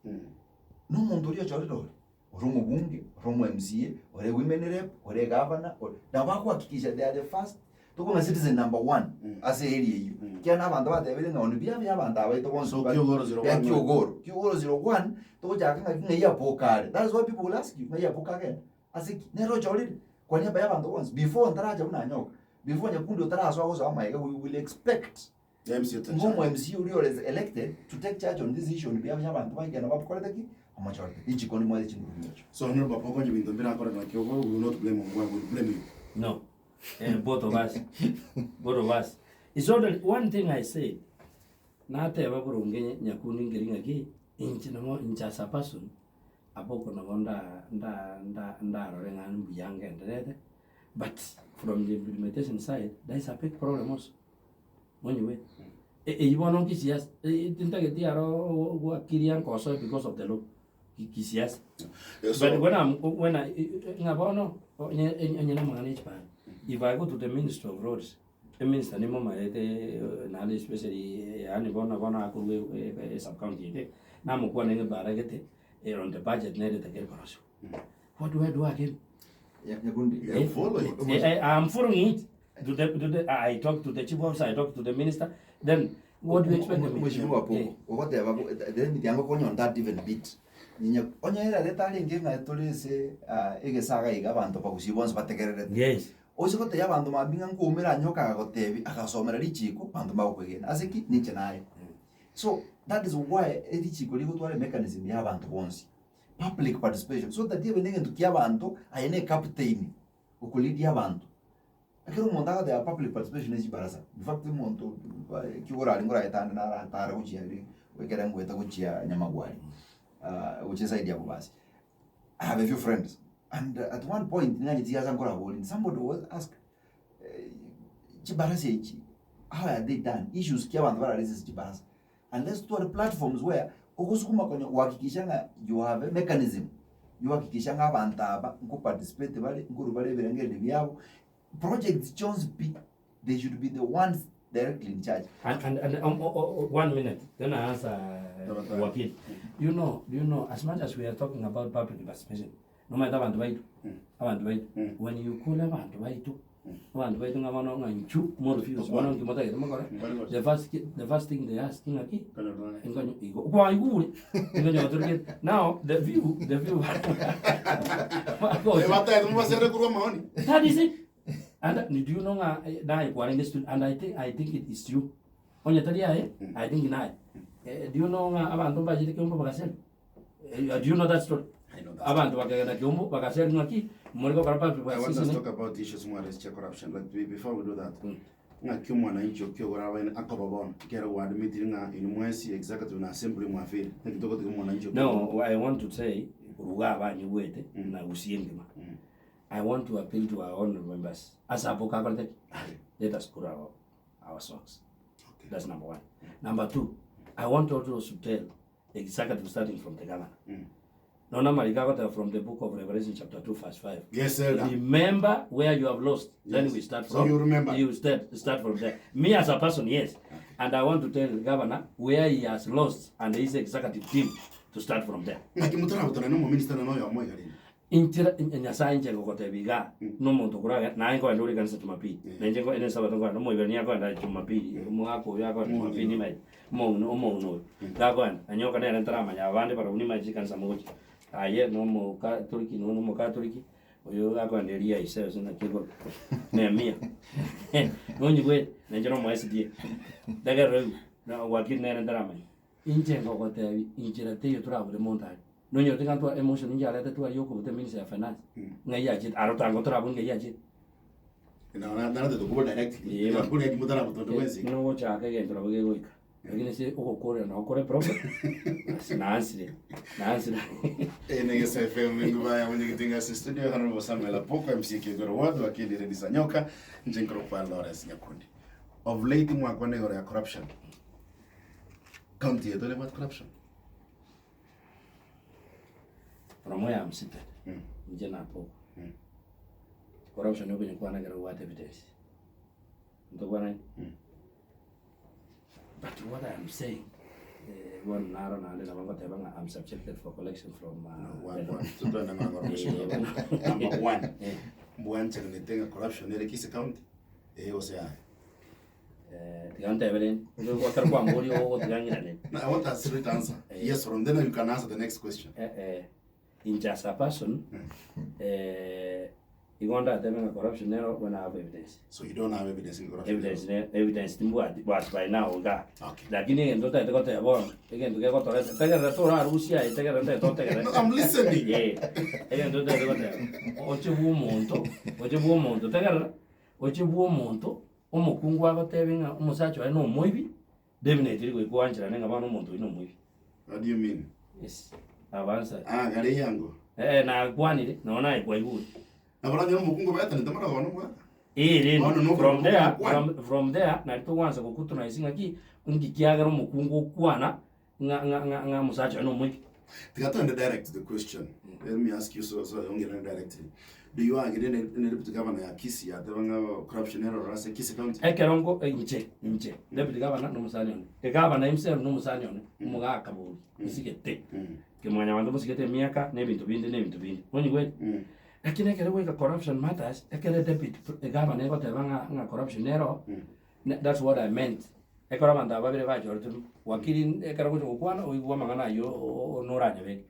Nomonto oria ochorire ore, ore omobunge, ore omo MCA, ore women rep, ore egavana, ore nabo bagohakikisha they are the first tokong'a citizen number one ase area eyio. Ekiagera na abanto batebire ng'a on behalf ya abanto aba baito bonsi So, ba- Kiogoro zero ya one. Kiogoro, Kiogoro 01, togochaka ng'aki ng'ai aboka are. That is why people will ask you, ng'ai aboka agenda. Ase ki? Nere ochorire kwa niaba ya abanto bonsi. Before ntaracha buna anyoka, before nyakundi otarasoa gosoa amaiga, we will expect MC take Ng'a charge. omo MC oria ore elected to take charge on this issue on behalf ya abanto baigena bakorete ki? Bamochorete. Richiko nimwete chinguru chiacho. So honorable Apokonye binto mbirakoreka Kiogoro, we will not blame Omogwai, we will blame you. No, eh, both of us. Both of us. It's only one thing I said. Nateba boronge nyakundi nkeri ng'aki, inche nabo inche as a person, aboko nabo nda nda nda ndarore ng'a mbuya ngendererete, but from the implementation side, there is a big problem also. Monyigwete? E- Eyio bono nkisiasa, tintageti aro gwakiria nkosoe because of the law, kisiasa. Eh, so- But when I'm, when I, ng'a bono, onye onye na amang'ana ya chibara, if I go to the ministry of roads, eminister nimomaete naende especially yaani bono bono akorwa e sub county eye, namokwane ng'a ebara gete, on the budget nere etakeri korosiwa. What do I do again? Nyakundi. You follow it. I'm following it. To the, to the, I talk to the chief officer, I talk to the minister. Then what do you expect of me? Mheshimiwa Poko, Eh. ogoteba then tiango konya on that even bit. Nyinya onye erarete arenge ng'a tore ase ah, egesaga iga abanto bagusie bonsi bategererete. Yes. Ose gotebia abanto mambia ng'a nkoumera anyoka agagotebi agasomera richiko abanto mbagokwegena. Ase ki? Ninche naye. So that is why erichiko rigotwara emechanism ya abanto bonsi. Public participation so that ebe negento kia abanto aye ne ecaptain okolead abanto. Ekero omonto agoteba public participation ne chibarasa, in fact omonto ekio orare nkoraetande naratare gochia aria ekere ngoeta gochia Nyamagwari gochia eside ya Bobasi. I have a few friends and at one point ning'anyete chiasa nkoraboria, somebody was asked chibarasa echi how are they done, issues ki abanto bararese ase chibarasa unless totware platforms where ogosukuma konya gohakikisha ng'a you have a mechanism yohakikisha ng'a abanto aba nko participate bare, nkorwa bare ebirengererio biabo, projects chionsi pi, they should be the ones directly in charge. And, and, and oh, oh, one minute, then I answer Wakil. You know, as much as we are talking about public participation, no matter abantu baitu, abantu baitu, when you call abantu baitu, abantu baitu ng'a bono ng'a inchu mo refuse, bono nki motagete mokore, the first thing they ask ng'aki, Ingonyo igo kwaigure ingonyo otorigete now the view Batagete mobasere korwa amaoni. That is it. And do you know ng'a naye kwarenge student and I think it is true. Onye tari aye, I think naye. Do you know ng'a abanto mbachete Keumbu bagaseri? Do you know that story? I know that. Abanto bakagenda Keumbu bagaseri ng'aki more gokora public I want us to assistance. talk about issues more as corruption, but before we do that, ng'aki omwananchi okiogora abaene akoba bono, ekero gwadmitire ng'a inwe mwensi executive na assembly mwafeire, naki togotiga omwananchi okiogora? No, I want to say kuruga abanyigwete na gusii engima. I want to appeal to our honorable members. Ase abwo kakorete ki? Let us put our socks. Okay. That's number one. Number two, I want also to tell executive starting from the governor. Nona marika agoteba from the book of Revelation chapter 2 verse 5. Yes, elder. Remember where you have lost. Then Yes. we start So from. you remember. You start from there. Me as a person, yes. And I want to tell the governor where he has lost and his executive team to start from there. Ng'aki motarabutana na omominister na noyomo iga rende. Inchera Nyasaye inche ngogotebia iga, nomonto okorage, naye nkoenda ore ekanisa Jumapili, na inche nko ere esabato nkoenda, omoiberania akoenda Jumapili, omogaka oyo akoenda Jumapili nimaete, omong'ina omong'ina oyo, gakoenda, anyoka nere ntaramanya abande barabwo nimaete chikanisa mogochia, aye na omokatoliki nonya na omokatoliki, oyo gakoenda eria ya ise gose naki ekorokwa, Nehemia, nonyigwete, na inche na omo SDA, tegerera oigwe, na wakili nere ntaramanya. Inche ngogotebia, inchera teiyo torabure monto aria. Nonyorete ng'a ntwa emotion inche aretetwe aria okobuta eministry ya finance, ng'ai yachete, aro tango torabue ng'ai yachete. Naretete koba direct. Ee. Naki motarabuta onde bwensi. Buna ogochaka egento nabo kegoika. Lakini ase ogokorera nabo kore problem, basi naansire, naansire. Eye ne Gesa FM enguba ya mwenyegeti ngase studio Honorable Samuel Apoko MC Kegoro Ward wakili Lady Sanyoka nche nkorokwa Lawrence Nyakundi. Of late mwakwana igoro ya corruption. County yetu ere corruption. From where I'm seated, inche na Apoko. Corruption okonyekwana ekero obwate evidence. Ntokwanani? But what I am saying, eh, bono naro naende nabo ngoteba ng'a I'm subjected for collection from uh, No, one, the- one. So twende ng'ora ng'ora Eh, mheshimiwa. Number one. Eh, Mbwancheranete ng'a corruption ere Kisii County. Eh, gose yaya. eh, tiga ntebe rende ekero kwamboria ogotiga ng'irane No, I want a straight answer. Eh. Yes or no. Then you can answer the next question. Eh, eh, inche as a person, eh, igo ndatebe ng'a corruption nero when I have evidence. So you don't have evidence in corruption? Evidence ne evidence timbwati but by now iga. Okay. Lakini egento otagete goteba bono, egento kegotoreta, tegerera torarusia aye, tegerera ntagete otegerere. No, I'm listening. Eh, egento otagete goteba, oche bwa omonto, oche bwa omonto, tegerera, oche bwa omonto, omokungu agotebie ng'a omosacha oye na omoibi, Definitely goika oancherane ng'a bono omonto oyio nomoibi. What do you mean? Yes. I've answered. Ah, gare yango. Eh, nakwanire, nonya naye kwaigure. Nabo oranyore omokungu obetanete mono bono omwaka. Eh, rende, Bono nokwo from there, okwana. from, from there, nari togwansa gokutunaisia ng'aki, nki kiagera omokungu okwana ng'a ng'a ng'a ng'a omosacha oye nomoibi. Tiga toende direct to the question. Let me ask you so so ongerane directly. Do you agree ne ne deputy governor ya Kisii ateba ng'a corruption erorora ase Kisii County? Ekero nko inche, inche, deputy governor na omosani one, egavana himself na omosani one, omogaka bori, mosigete, kemwanyabanto mosigete emiaka na ebinto binde na ebinto binde, onyigwete? Lakini ekero goika corruption matters, ekero deputy egavana egoteba ng'a ng'a corruption nero, That's what I meant. Ekero abanto aba babere bachoretwe, wakili ekero ogocha gokwana oigwe amang'ana ayio noranyabeke.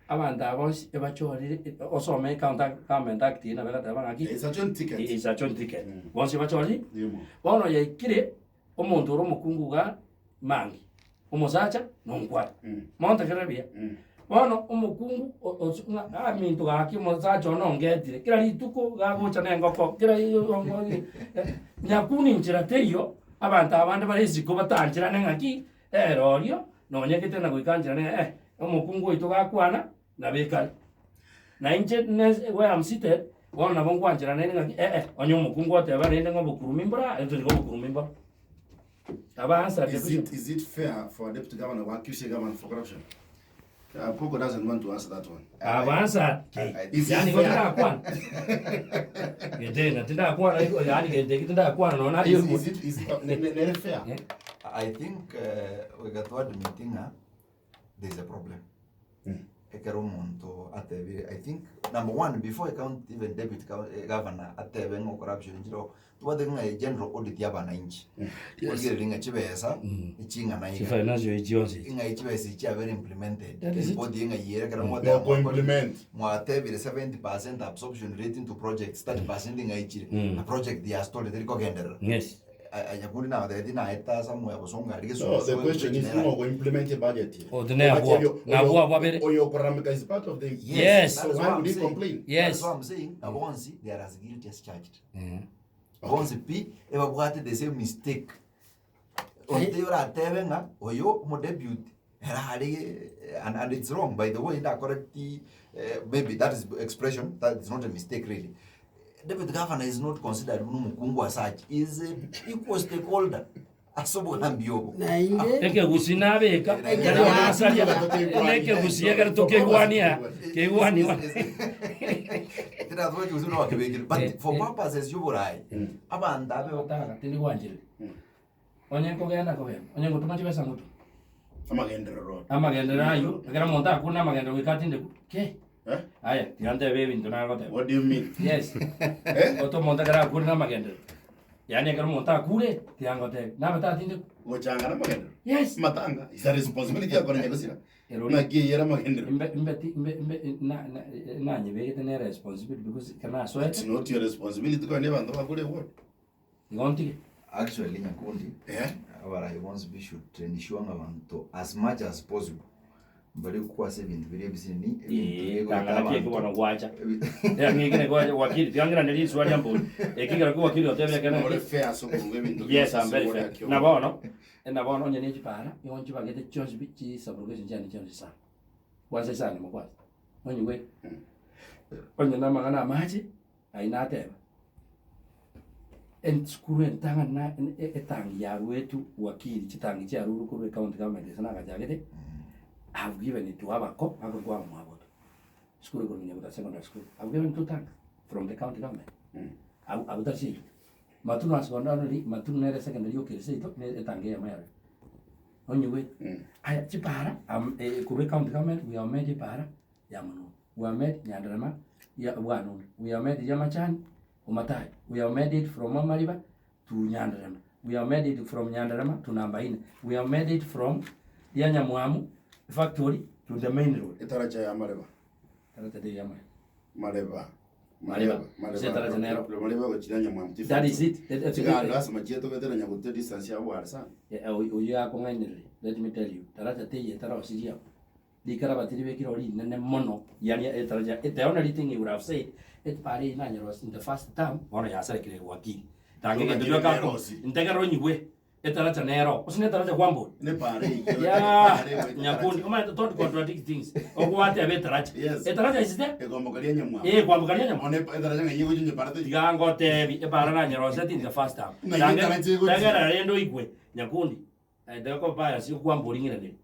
Abanto aba bonsi ebachorire osome county government act eyio nabo egoteba ng'aki, It's a joint ticket. it's a joint ticket. Bonsi bachorire, Yemo. bono yaikire omonto ore omokungu igaa mangi, omosacha nonkwana. Montegerere buya. Bono omokungu o- osi ng'a aminto gaki omosacha one ongetire, kera rituko gagocha na engoko, kera nyakuni nchera teiyo, abanto abande bare isiko batancherane ng'aki, ere orio nonyegete na goika ncherane ng'a eh, omokungu oito gakwana, nabo ekare. Na inche nese where am seated, bono nabo nkwancherana naende ng'aki eh eh, onye omokungu oteba rende ng'a obokurumi mbora, intwe tiga obokurumi mboro. Aba answer the Is question. it, is it fair for a deputy governor to accuse a governor for corruption? Uh, Poko doesn't want to answer that one. Aba answer. Is it Yani fair? tindakwana. Gete na tindakwana iko yani gete tindakwana nona Is, is it, is it, uh, ne, ne, ne fair? Eh. I think uh, we got to admit ng'a there is a problem. Ekero omonto atebire, I think number one before a county even deputy eh, governor atebe ng'a corruption nchire tobwate ng'a e general audit ya abananchi. Origereria ng'a chibesa eching'ana iga. Chifinancial echi chionsi echi. Ng'a chibesa echi chiabere implemented. That is it. Report ng'a yere ekero mwateba Moko implement. mwatebire 70% absorption rate into projects 30% ng'a ichire. Na project ya story teri kogenderera. Yes. Nyakundi nabatebetie naete somewhere bosongo aria So the question is, ng'o go implement a budget here? Oh, the nabwo- nabwo abwo abere. Oyo koramika is part of the. Yes. So why would he complain? Yes. That's what I'm saying. Abo bonsi they are as guilty as charged. Bonsi pi ebabwate the same mistake. Onte oratebe ng'a oyo omodeputy ere are and, and it's wrong by the way ndakoreti eh, maybe that is expression that is not a mistake really. Deputy governor is not considered buna omokungu as such is a equal stakeholder ase obogambi obo. Naende Ekegusi nabeka ekero nasaria nekegusi ekero tokeigwania keigwaniwa Tirathwa ekegusi buna bakebekire but for purposes y'oborai abanto abe Otaka tindi gwanchire onye nkogenda kogenda onye ngotuma chibesa ngotuma Amagenderero. amagenderero aywo ekero omonto akure na amagenderero goika atinde ke Eh? aya tiga ntebe ebinto nagoteba What do you mean? yes Eh? oto omonto ekero akure na amagenderero yaani ekero omonto akure tiga ngotebe nabe tatinde Gochanga na magenderero. yes Matanga. Is a responsibility ya konya gosira. Ero Na gie magenderero. Imbe imbe ti imbe imbe na na nanyebegete ne responsibility because ekero It's nasoete not your responsibility kwa abantu bakure ward. igo ntige actually nyakundi Eh? abarai bonsi bi should ensure ng'a abanto as much as possible. Mbare gokwasa ebinto biria ebisinini, ebinto Eh, bigoeta tang'ana ki abanto. eki bono gwacha. Ng'ikire gwacha wakili, tiang'irane riswa ria mbori. Ekigera ki wakili otebire ekero Nore naki. fair ase okorunga ebinto Yes, bionsi I'm ase very igoro fair. ya kiombe. Na bono, na bono onye ne chipara, nigo nchibagete chionsi pi chi subrogation chiane chionsi sana. Kwanza isano ime kwanza. Onyigwete? Onye na amang'ana amache, ayio nateba. Esukuru entang'ani na etangi yaruetwe wakili, chitangi chiarurwe korwa ecounty government ase nagachagete, I have given it to abako bakorokwa abamwaboto. Esukuru ekorokwa Nyabuta Secondary School, I have given two tanks from the county government. Abwo abwo tari seito. Matunu ase bono nari Matunu nere secondary yoka ere seito ne etangi eyemo yarure. Onyigwete? Aya chipara am korwa ecounty government we have made epara ya Monundu, we have made Nyanderema ya Bwanundu, we have made Riamachani Omatai, we have made it from Amariba to Nyanderema, we have made it from Nyanderema to number ine, we have made it from Rianyamwamu factory to the main road. Etaracha ya Mareba. Taracha teiyo Amareba. Mareba. Mareba. Ase etaracha nero. Mareba gochira Nyamwamu ti That is it. Chigari lasima chietwe goetera Nyagote distance ya bware sana. Oyio yakong'ainereria, let me tell you, taracha teiyo etarosirie abwo. Rikaraba tiribekire ori rinene mono, yaani etaracha, the only thing he would have said, epara eyio nanyerosia in the first term, bono yasarekire wakili. Tanga egento Nere gioka ko, rosi. ntegerere onyigwe, etaracha nero, gose netaracha kwambori. Nepara eyio. Yeah, epara egoeta nyakundi, etaracha. omanyete don't contradict things. Ogwateba etaracha. Yes. Etaracha is there? Ekwamboka ria Nyamwamu. Eh, kwamboka ria Nyamwamu. Bono etaracha ng'a eyio egocha nyepara teiyo. Tiga ngotebi, epara nanyeroseti in the first term. Ng'a eyio Tanga etaracha egochi. tegerera rende oigwe, nyakundi. Ndakobaya kwambora ing'iranerio.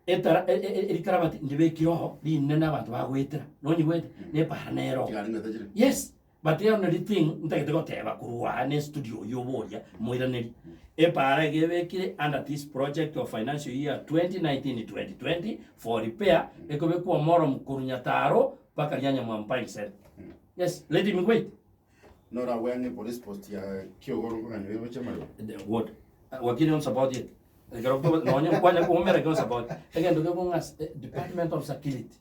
Etara e- e- e- rikarabati ndibekire oo rinene abanto bagoetera, nonyigwete? Nepara nero. Chigari ng'ete chire. Yes, but the only thing ntagete goteba korwa aa ne studio oyio oboria moiraneri. Epara iga ebekire under this project of financial year 2019-2020 for repair ekobekwa omoro korwa Nyataro mpaka Rianyamwamu Pine Center. Yes, let him wait. Norabwe ang'e police post ya Kiogoro nkogania oiroche amarwa. The what? Wakili on support it. Ekero ko nonye kwanya kuumera ekero support. Egento gekong'a Department of Security.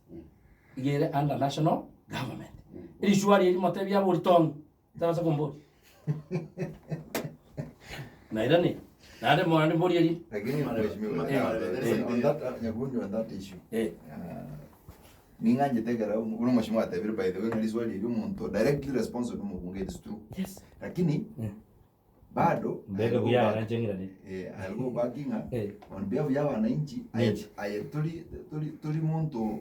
Iga ere under national government. Erishwari eri motebi abori tong'i. Tarasa kombori. Nairani. Naende moende mborie eri. Lakini mheshimiwa, on that, Nyakundi on that issue. Eh. Ning'anchete ekero buna omweshimiwa atebire by the way ng'a riswali erio omonto directly responsible omobunge it is true. Yes. Lakini bado Mbega buya aranche ng'irane. eh, I'll go back ng'a Eh. on behalf ya abananchi aye Ninche. aye tori tori tori monto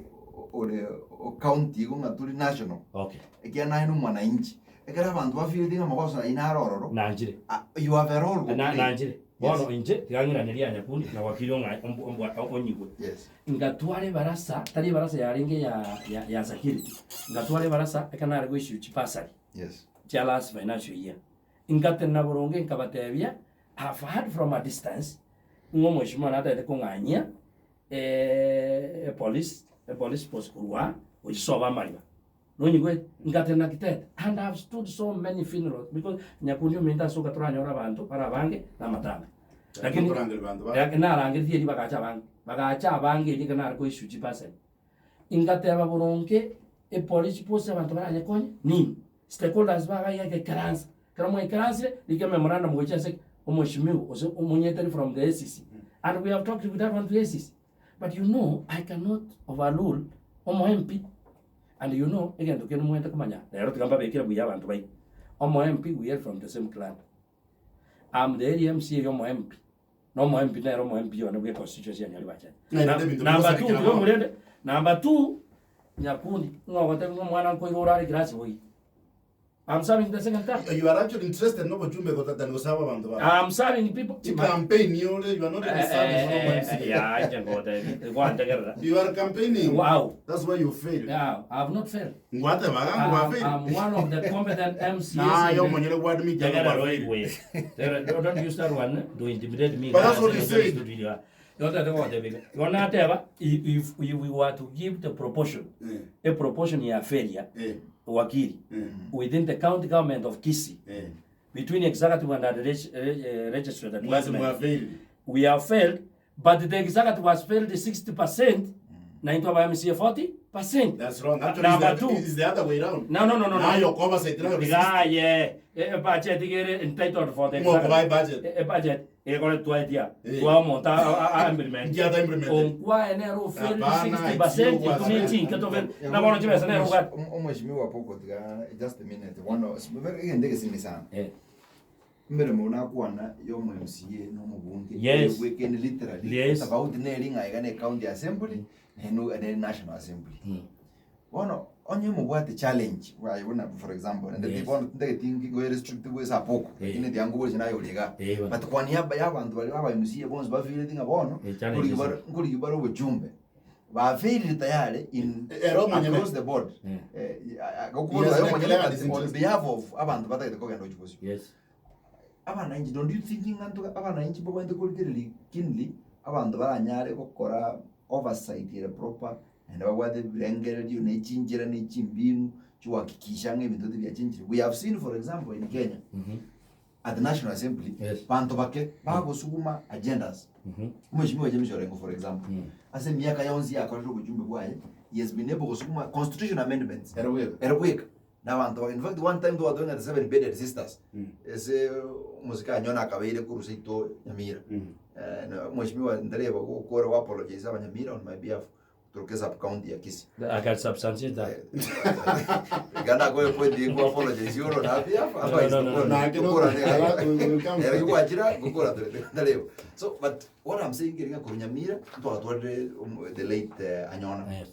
ore o county igo ng'a tori national. Okay. Ekiagera naye na omwananchi. Ekero abanto bafeelete ng'a amagoso ayio naro ororo, Nanchire. ah, you have a role go Na play. nanchire. Bono inche tiga ng'iranerie anyakundi na wakili ong'a ombwa onyigwe. Yes. Ngatwara ebarasa, tari ebarasa yarenge ya ya ya security, ngatwara ebarasa ekero nare goissue chibasari Yes. chia last financial year. Ngatenena boronge nkabatebia, I have heard from a distance ng'a omweshimiwa natagete kong'anyia epolice epolice post korwa aa gochia sobo amariba. Nonyigwete? Ngatenena kitete and I have stood so many funerals because nyakundi ominto ase oka toranyore abanto bare abange na amatanga. Lakini Torangeria banto ba. eh, narangeretie erio bagacha abange. Bagacha abange erio ekero nare koissue chibasari. Ingateba boronge epolice post abanto baranyekonye nini? Stakeholders baga iga ekeransa. Ekero mwaikaransire, rika ememorandum gochia ase omweshimiwa gose omonyeteri from the ACC. And we have talked with that one to ACC. But you know, I cannot overrule omo MP. And you know, egento kende omanyete komanya, rero tiga mbabekere buya abanto baino. Omo MP, we are from the same clan. I'm the area MCA ya omo MP. Na omo MP nere omo MP one bwe constituency ya Nyaribachani. Na erinde ebinto Number two, bigosareka tiga mono. omorende. Number two, Nyakundi, ng'a ogotebia ng'a omwana nkoigora are class boigo. I'm serving the second term. You are actually interested no bochumbe gota than gosaba abanto ba. I'm serving people. Ti campaign yore you are not in service no MCA. Yeah, inche ngotebia, gwantegerera. You are campaigning. Wow. That's why you failed. Yeah, I have not failed. Ngwate baga I'm, ngwa fail. I'm one of the competent MCAs. Na in yo the- monyere gwa admit ya Tegera ngwa roy fail. we. Tegera, don't use that one to intimidate me. But that's what he said. Yonateba if we were to give the proportion, Eh, a proportion ya failure, eh, wakili, eh, within the county government of Kisii, eh. between executive and the registered Mwase department, mwa fail. we have failed, but the executive has failed 60%, na into aba MCA 40. percent. That's wrong. Actually, Number it's the, two. it's the other way round. No, no, no, no, no. Nayo oversight, nayo Iga aye, ebudget iga ere entitled for the Ng'o okoba ebudget? Ebudget egore twaetia. Eh. Twa omonto a implement. Nki ata implement? Onkwaye nere ofailed Hapana, 60% it's you intwe ne chinke tobe na bono chibesa nere obwate. Omweshimiwa Poko tiga just a minute one very egento egesimi sana. Eh. Emeremo nakwana ya omo MCA na omobunge Yes. ebwekene literally Yes. tofauti neri ng'a iga ne county assembly nenu ne national assembly. Bono onye mobwate challenge bwaye buna for example naende Yes. bono tintageti ngo restrict bwese apoko Eh. lakini tiangobori naye ore iga. Eh, bono. But kwa niaba ya abanto baria ba MCA bonsi bafeelete ng'a bono Eh, challenge nkorigi bare nkorigi bare obochumbe bafeilire tayari in Ere omonyene. across the board. Eh. Eh, He gokobora has aye omonyene declared but his on interest. behalf of abanto batagete kogenda gochia bosio. Yes. Abananchi don't you think ng'a ntoka abananchi mbabwenerete korigereria keenly abanto baranyare gokora oversight ere proper naende babwate ebirengererio na echinchera na echimbinu chiogohakikisha ng'a ebinto tibiachenchire. We have seen for example in Kenya at the National Assembly Yes. banto bake bagosuguma agendas. Omweshimiwa James Orengo for example ase emiaka yonsi yakorire obochumbe bwaye he has been able gosuguma constitution amendments Ere bweka. ere bweka na abanto bake. In fact one time twatweng'ete the seven bearded sisters ase omosike anyone akabeire korwa seito Nyamira. Eh, na mweshimiwa ntareba gokora go apologize abanyamira on my behalf turuke sub county ya Kisii. I can substantiate that. Iga nakoe point ku apologize oro na behalf No, no, no, no. Na, gokora we will come. Ere gwachira gokora ture ntareba. So but what I'm saying ng'a korwa Nyamira ntwatwarire the late Anyona. Yes.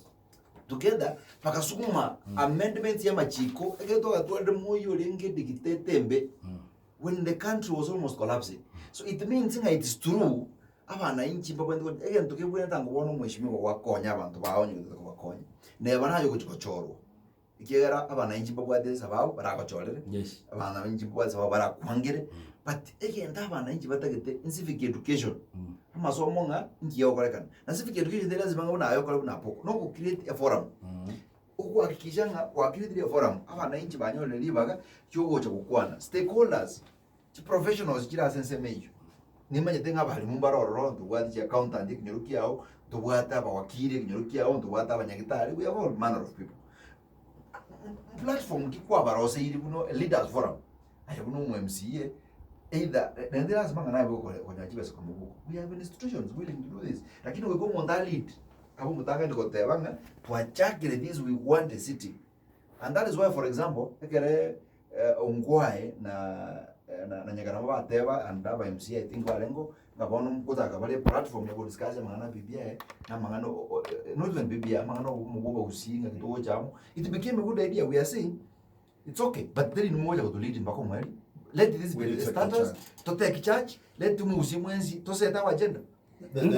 Together bakasukuma amendments ya amachiko ekero twagatwarire moyo orenge dictator embe when the country was almost collapsing. So it means ng'a it's true abananchi mbabwenerete gocha egento kebwenerete ango bono omweshimiwa gwakonya abanto bao onye gotaka kobakonya neba naye ogochi gochorwa ekiagera abananchi mbabwate esababu baragochorere Yes. abananchi mbabwate esababu barakwangere but egento abananchi batagete civic education amasomo ng'a nkiya okorekana na civic education teri lasima ng'a buna aye okore buna apoko no go create a forum ogohakikisha ng'a gwacreatire eforum abananchi banyorire ribaga riogocha gokwana stakeholders chiprofessionals chire ase ensemo eywo nimanyete ng'a abarimu mbare ororo ntobwate chiaccountant ekenyoro kiago ntobwate abawakiri ekenyoro kiago ntobwate abanyagitari we have all manner of people platform ki kwabaroseiri buna leaders forum aye buna omo MCA either naende lasima ng'a naye gokore konya chibesa korwa moboko we have institutions willing to do this lakini goika omonto alead abe omotang'ani goteba ng'a twachakire this we want a city and that is why for example ekere Ongwae na na Nyagarama bateba and aba MCA I think barengo ng'a bono ngotaka bare platform ya godiscuss amang'ana a BBI na amang'ana not even BBI amang'ana omogogo gusii ng'aki togocha amo it became a good idea we are saying it's okay but teri nimogocha gotolead mpaka omweri let this be We the take status charge. totake charge let omogusii mwensi tosete our agenda.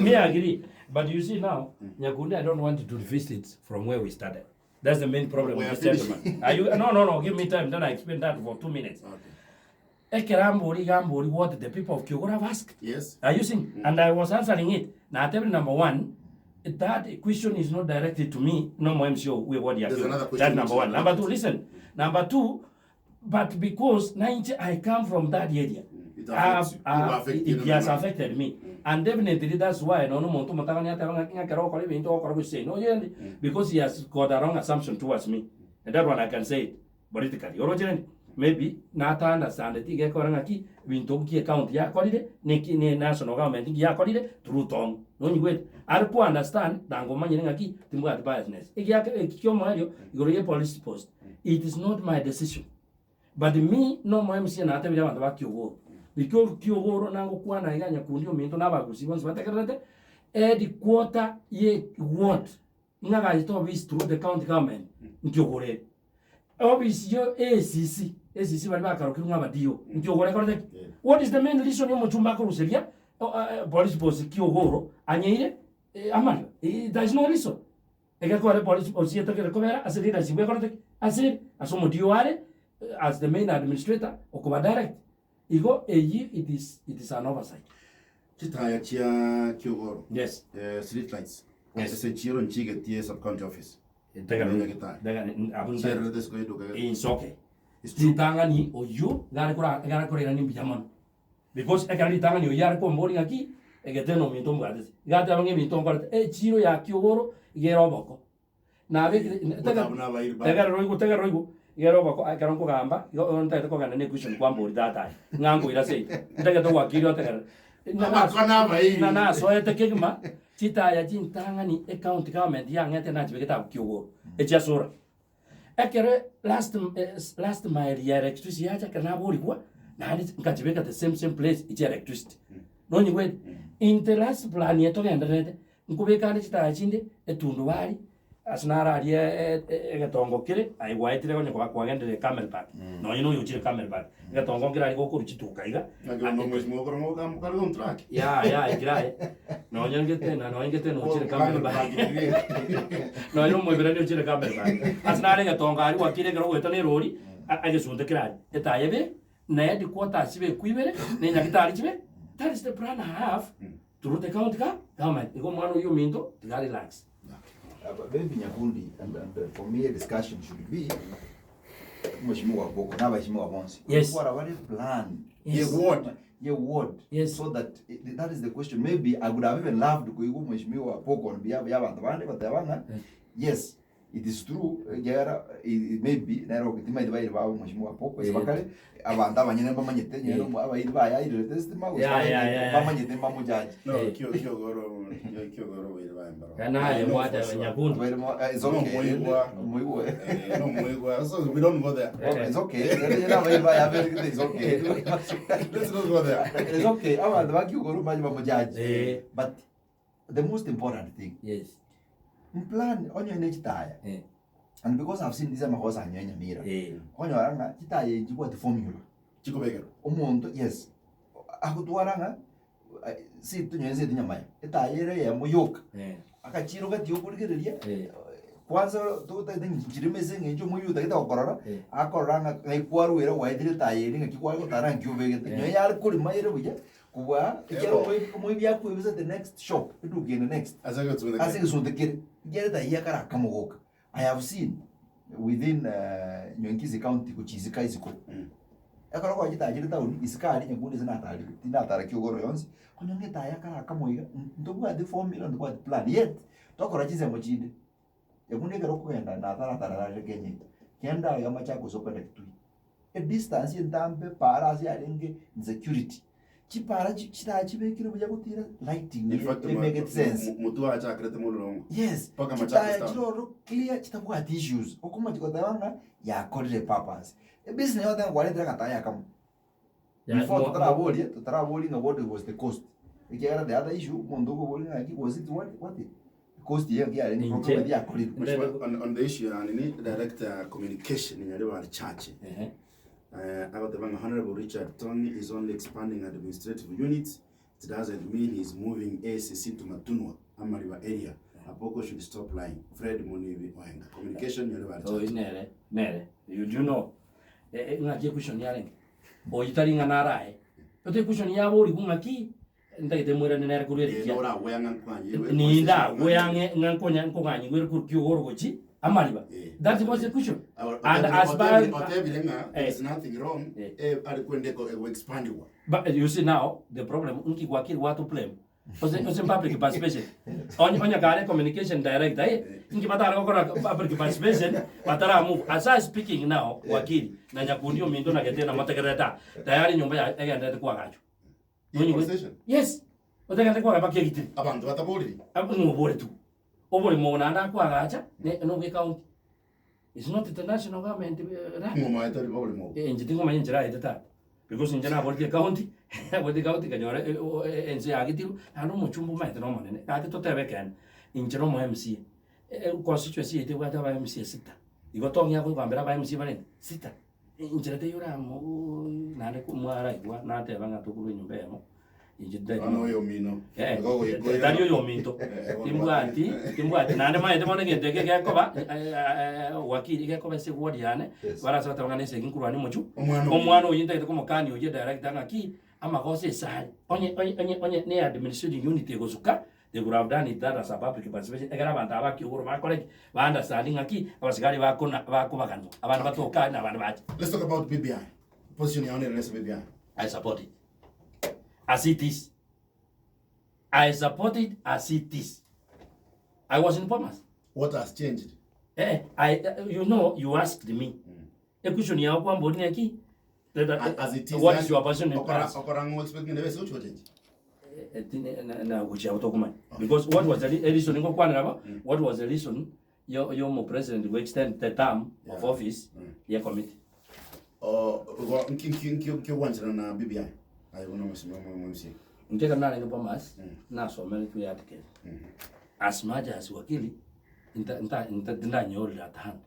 Me agree. But you see now, Nyakundi, I don't want to revisit from where we started. That's the main problem We with are this gentleman. finishing. Are you, no, no, no, give me time, then I explain that for 2 minutes. Okay. Ekero ambori iga ambori what the people of Kiogoro have asked. Yes. Are you seeing? And I was answering it. Now, tell number one, that question is not directed to me, no more MCO, we what There's another question That's number which one. is Number two, listen. Number two, but because 90, I come from that area. It affects you. You affect It you. has affected me. And definitely that's why no no muntu mutangani ata ngakera okora ebinto okora gose no yendi because he has got a wrong assumption towards me. And that one I can say it politically. Oroche maybe nata understand it igekora ng'aki binto nki county yakorire neki ne national government nki yakorire through tong. Nonyigwete ari ku understand than omanyire ng'aki timbwati biasness. Egiaka eki kiomoerio igoro ye police post. It is not my decision. But me no mo MCA natebire abanto ba Kiogoro. Because Kiogoro nangokwana iga nyakundi ominto na abagusi bonsi bategererete headquarter ye ward ng'agachete office through the county government nkiogoro ere. Office yo ACC, ACC baria bakarokirwe ng'a aba DO nkiogoro ekorete ki? Yeah. What is the main reason ya omochumba akoruseria police post Kiogoro anyeire amario? There is no reason. Egekore police post etagere kobera ase leadership ekorete ki? Ase ase omodio are as the main administrator okoba direct. Igo eyio it is it is an oversight. Chitaya chia Kiogoro. Yes. Eh, street lights. Yes. Ase chiro nchigetie sub county office. Tegera Nyagetari. tegera abwo Chiarerete isiko eduka. It's okay. It's true. Ritang'ani oyio gare kora gare korerani mbuya mono. Because ekero ritang'ani oyio are komboria ng'aki egetene ominto mbwatete. Iga ateba ng'a ebinto nkorete, echiro ya Kiogoro iga ere oboko. Nabekire Botabu na abairi ba- tegerera oigwe tegerera oigwe igere oboko ekero nkogamba igo igo ntagete kogenda na equestion kwambori tata aye ng'a nkoira seito ntagete goakiria otegerere Ng'a nas- Abakwa na abairi. ng'a nasoete kegima chitaya chintang'ani ecounty government yang'ete nachibegete abwo kiogoro echiasura. Ekero last last mile ya electricity yacha ekero naborigwa naende nkachibeka the same same place echi electricity. Nonyigwete? Inte last plan eye togendererete, nkobeka ande chitaya chinde etundubari ase naro aria egetongo kere aye gwaetire onye koba kwagenderire Camel Park, nonye na oyo ochire Camel Park, egetongo nkere aria gokorwa chituka iga. Naki bono omweshimiwa okore ng'o ogambe kare on track. Yaya ekero aye nonye ngete na nonye ngete nochire Camel Park. Nonye omoiberania ochire Camel Park. Ase nare egetongo aria gwakire ekero ogoeta na erori, egesunte kere aria, etaya ebe na headquarters chibe ekwibere, na enyagitari chibe, that is the plan I have through the county government. Igo omwana oyio ominto tiga relax. Maybe Nyakundi, and for me a discussion should be Mheshimiwa Boko na abaheshimiwa bonsi. Yes. Kwara bare plan. Yes. Ye ward. Ye ward. Yes. So that that is the question. Maybe I would have even loved kuigwa Mheshimiwa Boko on behalf ya abanto bande bateba ng'a yes it is true ekiagera maybe nere timaeti bairi babo Mheshimiwa Boko ase Eh. bakare abanto abanyene mbamanyete nyene Eh. abairi baye airerete esitima gose Yeah, yeah, yeah, yeah. bamanyete mbamojaji. No, Eh. kio kio goro kio kio goro bairi baye mbaro. Naye I know mwata for sure. Nyakundi. Abairi mo- it's No, okay. Muigwa. Muigwa. Eh, no Muigwa. So we don't go there. Eh. It's okay. Nere abairi baye aberete, it's okay. Let's not go there. It's okay. Abanto bakiugoro mbache bamojaji. Eh. But the most important thing, Yes. mplan onye ne chitaya. Eh. And because I've seen this amagoso anyoe Nyamira. Eh. Okonyora ng'a chitaya echi chibwate formula. Chikobekerwa. Omonto yes, agotwara ng'a si tonye nse tinyamaya. Etaya ere eyemo yoka. Eh. Agachira gati okorigereria, Eh. kwanza totagete nchirimo ase eng'encho omoyio otagete gokorora, Eh. akorora ng'a ng'ai kwarwera gwaetire etaya eria ng'aki kware gotara ng'aki obegete. Eh. Nonye yare korima ere buya, kobua ekero Ebo. omoibi akoebisa the next shop, eduka ende next. Ase egesunte Ase egesunte kere, ekiagera etaya ekare akamogoka. I have seen within Nyongisi county gochia isiko isiko. Ekero kwachete achire town isiko aria nyakundi ase natarire, tinatara kiogoro yonsi, onye ng'a etaya ekare akamo iga, ntobwati formula ntobwati plan yet tokora chinsemo chinde. Nyakundi ekero okogenda nataratara arire Kenya eye, genda iga Machakos okogenda Kitui, edistance entambe para ase yarenge insecurity, chipara chi chitaya chibekire buya gotira lighting In fact, emake sense. Mutua achakerete mololongo. Yes, Mpaka Machakos chitaya town. chiroro clear chitabwati issues, okomachi goteba ng'a yakorire purpose. Ebusiness yoteba kwaretire agataya akamo. Before totaraboria, totaraboria ng'a what was the cost. Ekiagera the other issue, omonto okoboria ng'a naki was it what what cost eye nki yarenge Inche. procurement yakorirwe. Mheshimiwa, on the issue ya nini director communication Nyaribari Church Ehe. agoteba ng'a Honorable Richard Tony is only expanding administrative units it doesn't mean he is moving ACC to Matunwa Amariba area Apoko should stop lying Fred Munibi Ohenga communication Nyaribari Oyi Church nere, nere. You do know. Eh, eh, ng'aki equestion yarenge. Oyi tari ng'a narae. Ote equestion yaborigwe ng'aki, ntagete moirane nere korwa Eh, erikia. noragwe ng'a nkwanyi Nindagwe ang'e ng'a nkonya nkong'anyigwa ere korwa kiogoro gochi amariba. Eh. That was the question. And as far otebire ng'a Eh. there's nothing wrong Eh. eh, ari kwenda eko expandigwa But you see now the problem nki gwakiri gwatu blame ose ose public participation onye onye kare communication director eh nki batara gokora public participation batara move as I speaking now wakili na nyakundi ominto na getena motegereta tayari nyumba ya egendete kwagachwa Ye police station? Yes otegete kwaga bakegitiri Abanto bataboriri. Ng'obore tu oborimo naende akwagacha ne nobwe county It's not the national government run. Ng'omaete riba oborimo obo. Inche tingomanya enchera aete tata because inche naboreti ecounty naboreti ecounty nkanyora ense yagetirwe naende omochumba omaete na omonene gaki totebe ekeene inche na omo MCA constituency yaito ebwate aba MCA sita igo tong'ea kogambera aba MCA barenge sita inchera teiyo oramoooii naende mwaraigwa nateba ng'a tokorwa enyomba eyemo inche tari Bono oyo omino. Eh, Igo ogoikoira. tari oyo ominto timbwati timbwati naende maete bono egento eke gekoba wakili gekoba ase eward yane Yes. barase bateba ng'a na esegi nkorwania omochie Omwana oyo. omwana oyio ntagete komokania oyio director ng'aki amagoso esare onye onye onye onye ne administrative unit egosuka they could have done it that as a public participation ekero abanto aba bakiugoro bakore ki ba understand ng'aki abasigari bakona bakobaganwa abande batoka na abande bache Let's talk about BBI. Position yao nere ase BBI. I support it as it is. I support it as it is. I was in Bomas. What has changed? Eh, I, you know, you asked me. Equestion yao kwambori neki? As it is, What is your position in okora class? okora ngo expect ngene bese ucho change. Eh, na gochia gotokomanya. Because what was the reason ngokwanera ba? What was the reason yo yo mo president go extend the term of Yeah. office ye committee? Oh, go nki nki nki nki wanchana na BBI. Ayo no mheshimiwa mwe MC. Nkeka narenge Bomas nasomere tu article. As much as wakili nta nta nta ndanyorera at hand.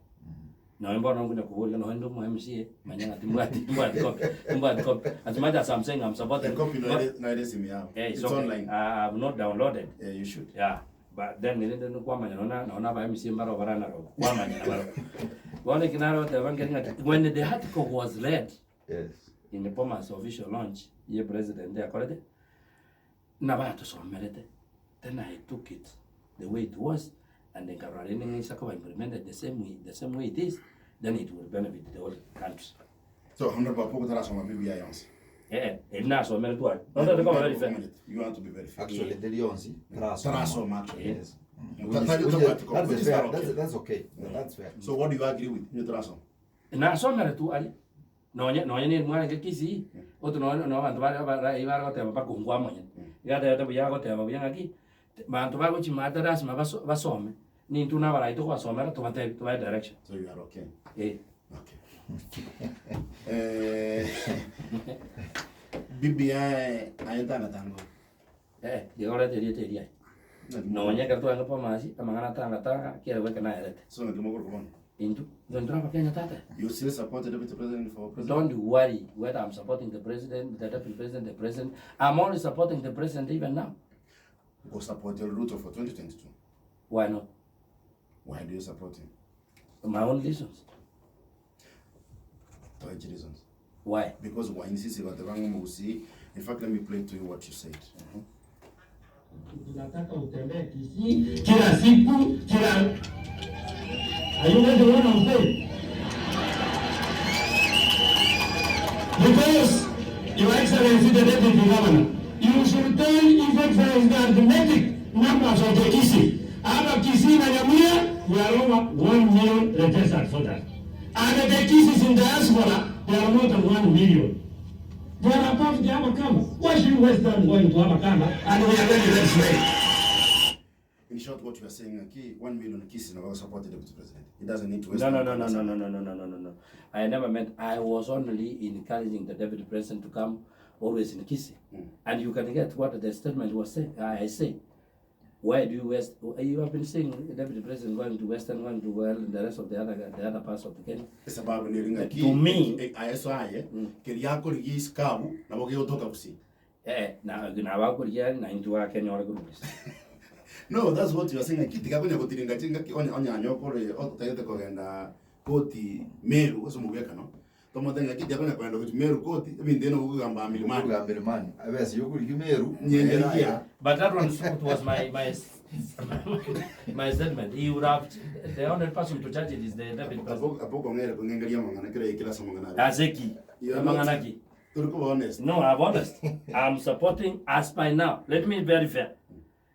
No mbona ngoja kuboria no ndo mu MCA manyanga timbwati timbwati copy timbwati copy. As much as I'm saying I'm The supporting copy no but- ile no ile simu yao. Eh, It's it's okay. online. I have not downloaded. Yeah, you should. Yeah. But then nilinde kwamanya naona naona ba MC mbaro barana ro kwamanya na baro. Bone kinaro the bank when the article was read Yes. in the Bomas official launch ye president akorete na batosomerete then I took it the way it was and then Karolina Isakova implemented the same way it is then it will benefit the whole country. So honorable Poko tarasoma BBI yonse. Eh, eh, nasomere tu. Not the very fair. You want to be very fair. Actually, the Leonsi. Tarasoma actually. Yes. Mm. Which is- That- which that- is- that- That's which is fair. not okay. That's that's okay. That's fair. So what do you agree with? You tarasoma. Nasomere tu ari. Nonye nonye ni mwana ke kisi. Otu no no bantu bare bare ibara goteba bakungwa monye. Igate buya goteba buya ngaki. Bantu bagochimata rasima basome. Nintu nabaraito kwasomera tubate tubae direction. So you are okay. Eh. Okay. Eh BBI ayentanga tango. Eh, digorete riete ria. Nonye ke twanga pomasi amangana tanga tanga kiere gweke naerete. So ngimo kubona. Intu ndio Kenya tata. You still support the deputy president for president? Don't worry whether I'm supporting the president, the deputy president, the president. I'm only supporting the president even now. Go support your Ruto for 2022. Why not? Why do you support him? My own reasons. Which reasons? Why? Because why insist about the Musi? In fact, let me play to you what you said. Tunataka utembee Kisii kila siku kila. Are you getting what I'm saying? Because, Your Excellency the Deputy Governor, you should tell His Excellency the arithmetic numbers of the Kisii. Hapa Kisii na Nyamira, we are over 1 million registered voters. And the Kisiis in diaspora, they are more than 1 million. They are above the Abakama. Why should you waste time going to Abakama and we are very less way? In short, what you are saying, Aki, 1 million Kisii now support the deputy president. He doesn't need to waste No, no, time. no, no, no, no, no, no, no, no, no, no. I never meant. I was only encouraging the deputy president to come always in Kisii. And you can get what the statement was saying. I say, why do you waste? You have been seeing the deputy president going to Western, going to well, and the rest of the other parts of the Kenya. Sababu ni ringa ki. To me- ayeso aye, keri yako ligi skabu na boge otoka kusi. Eh, na na bakuria na intu wa Kenya ore kurubisa. No, that's what you are saying. Aki tikakonya kutiringa chinga ki onya onya nyokore otagete kogenda koti Meru ose mubwekano. Tomotenga ki tiakonya kogenda koti Meru koti ebintu eno kugamba milimani. Kugamba milimani. Abesi yokuri kimeru. Nyenyeria. But that one was my my my statement. He would have the only person to judge it is the deputy president. Apo apo kongere kongengeria mangana kire kila samangana. Azeki. You are not- Manganaki. Turi kuba honest. No, I'm honest. I'm supporting as by now. Let me be very fair.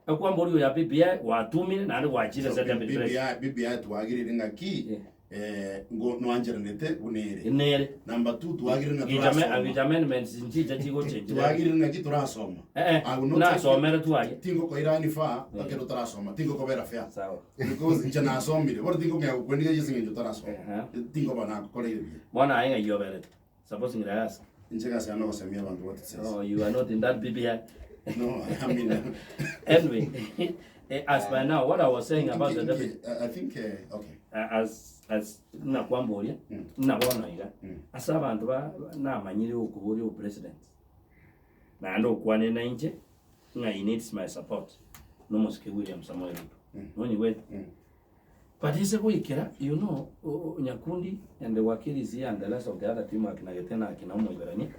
Ekwamba uri ya BBI watumire nandi wachire So, sa deputy president. BBI BBI twagirire ngaki eh ngo nwanjeranete bunere. Inere. Number 2 twagirire nga Ngija turasoma. ngija amendments njija chiko change. Twagirire ngaki turasoma. Eh I will eh. not Na take- somere tu aye. Tingo koirani fa akero tarasoma. Tingo kobera fair. Sawa. Because nche nasomire. Bora tingo ngya kwendiga yisinge njo tarasoma. Eh. Tingo bana koreire biye. Bwana ainga yoberete. Supposing I ask. Nche gasi ano gosemia bantu what it says. Oh, you are not in that BBI. No, I mean Anyway, as by now, what I was saying about the deputy, I think okay. as nakwamboria nabono iga ase abanto ba namanyire okuboria opresident naende okwane na inche ng'a he needs my support nomosike William Samoei Ruto nonyiwete but ase goikera you know Nyakundi and the wakilis here and the rest of the other team akina Getena akina Omoiberania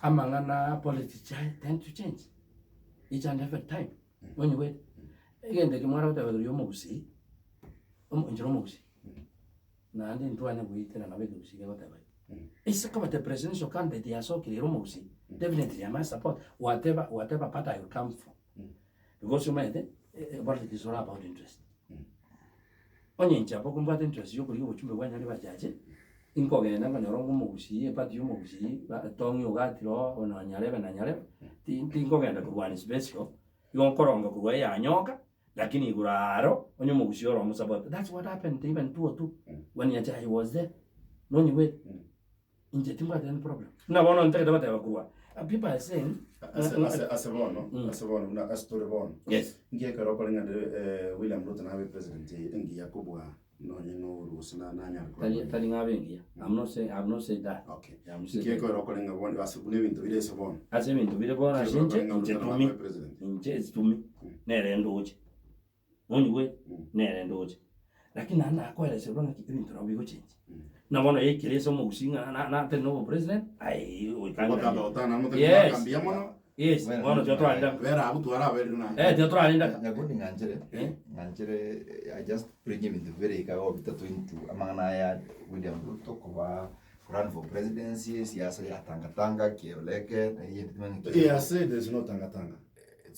amang'ana politics tend to change each and every time nonyiwete egento ekio mwara goteba igoro ya omogusii inche na omogusii naende ntwanye goitera nabo ekegusii kegoteba igo. Ase koba the presidential candidate yasokire ere omogusii definitely I must support whatever party I will come from because omanyete politics is all about interest. Onye inche abwo kombwate interest ya okorigia obochumbe bwa Nyaribari Chache, inkogenda nkonyora onga omogusii, eparty ya omogusii, ba tong'i ogatire oo na nyarebe na nyarebe, ti tinkogenda korwania special, igo nkoronga korwa eyanyoka, lakini igoro aro, onye omogusii oro omosupport. That's what happened even 202 when Nyachae was there, nonyigwete? Inche timbwati any problem. Buna bono ntagete goteba korwa people are saying Ase ase ase bono ase bono buna ase tore bono Yes. inki ekero okoreng'ana eh, William Ruto nabe president engiya kobua nonye ng'a Uhuru gose na nanyare Tari korwa tari ng'abe engiya. I'm not saying I've not said that. Okay. I'm said Inki that. ekero okoreng'a bono ase buna ebinto bire ase bono Ase ebinto bire bono Inki ase ekero inche okoreng'a inche Ruto to nabe me president inche it's to me nere ndoche. Nonyigwete? Nere ndoche. Lakini naende nakoereserwa ng'aki ebinto nabo bigochenji. Na bono yaikire ase omogusii ng'a na- natari na obopresident, aye Ogotamba oikang'iranie. gotana mote Yes. goaka mbuya mono Yes, bono tiga twarenda. bera abwo twaraberire naende. Eh, tiga twarenda. Nyakundi ng'anchere, Eh? ng'anchere I just bring ebinto bibere iga igo bitatu into amang'ana aya William Ruto koba run for presidency, siasa ya tangatanga, kieleweke, na eyende timanyeti. He has said there's no tangatanga.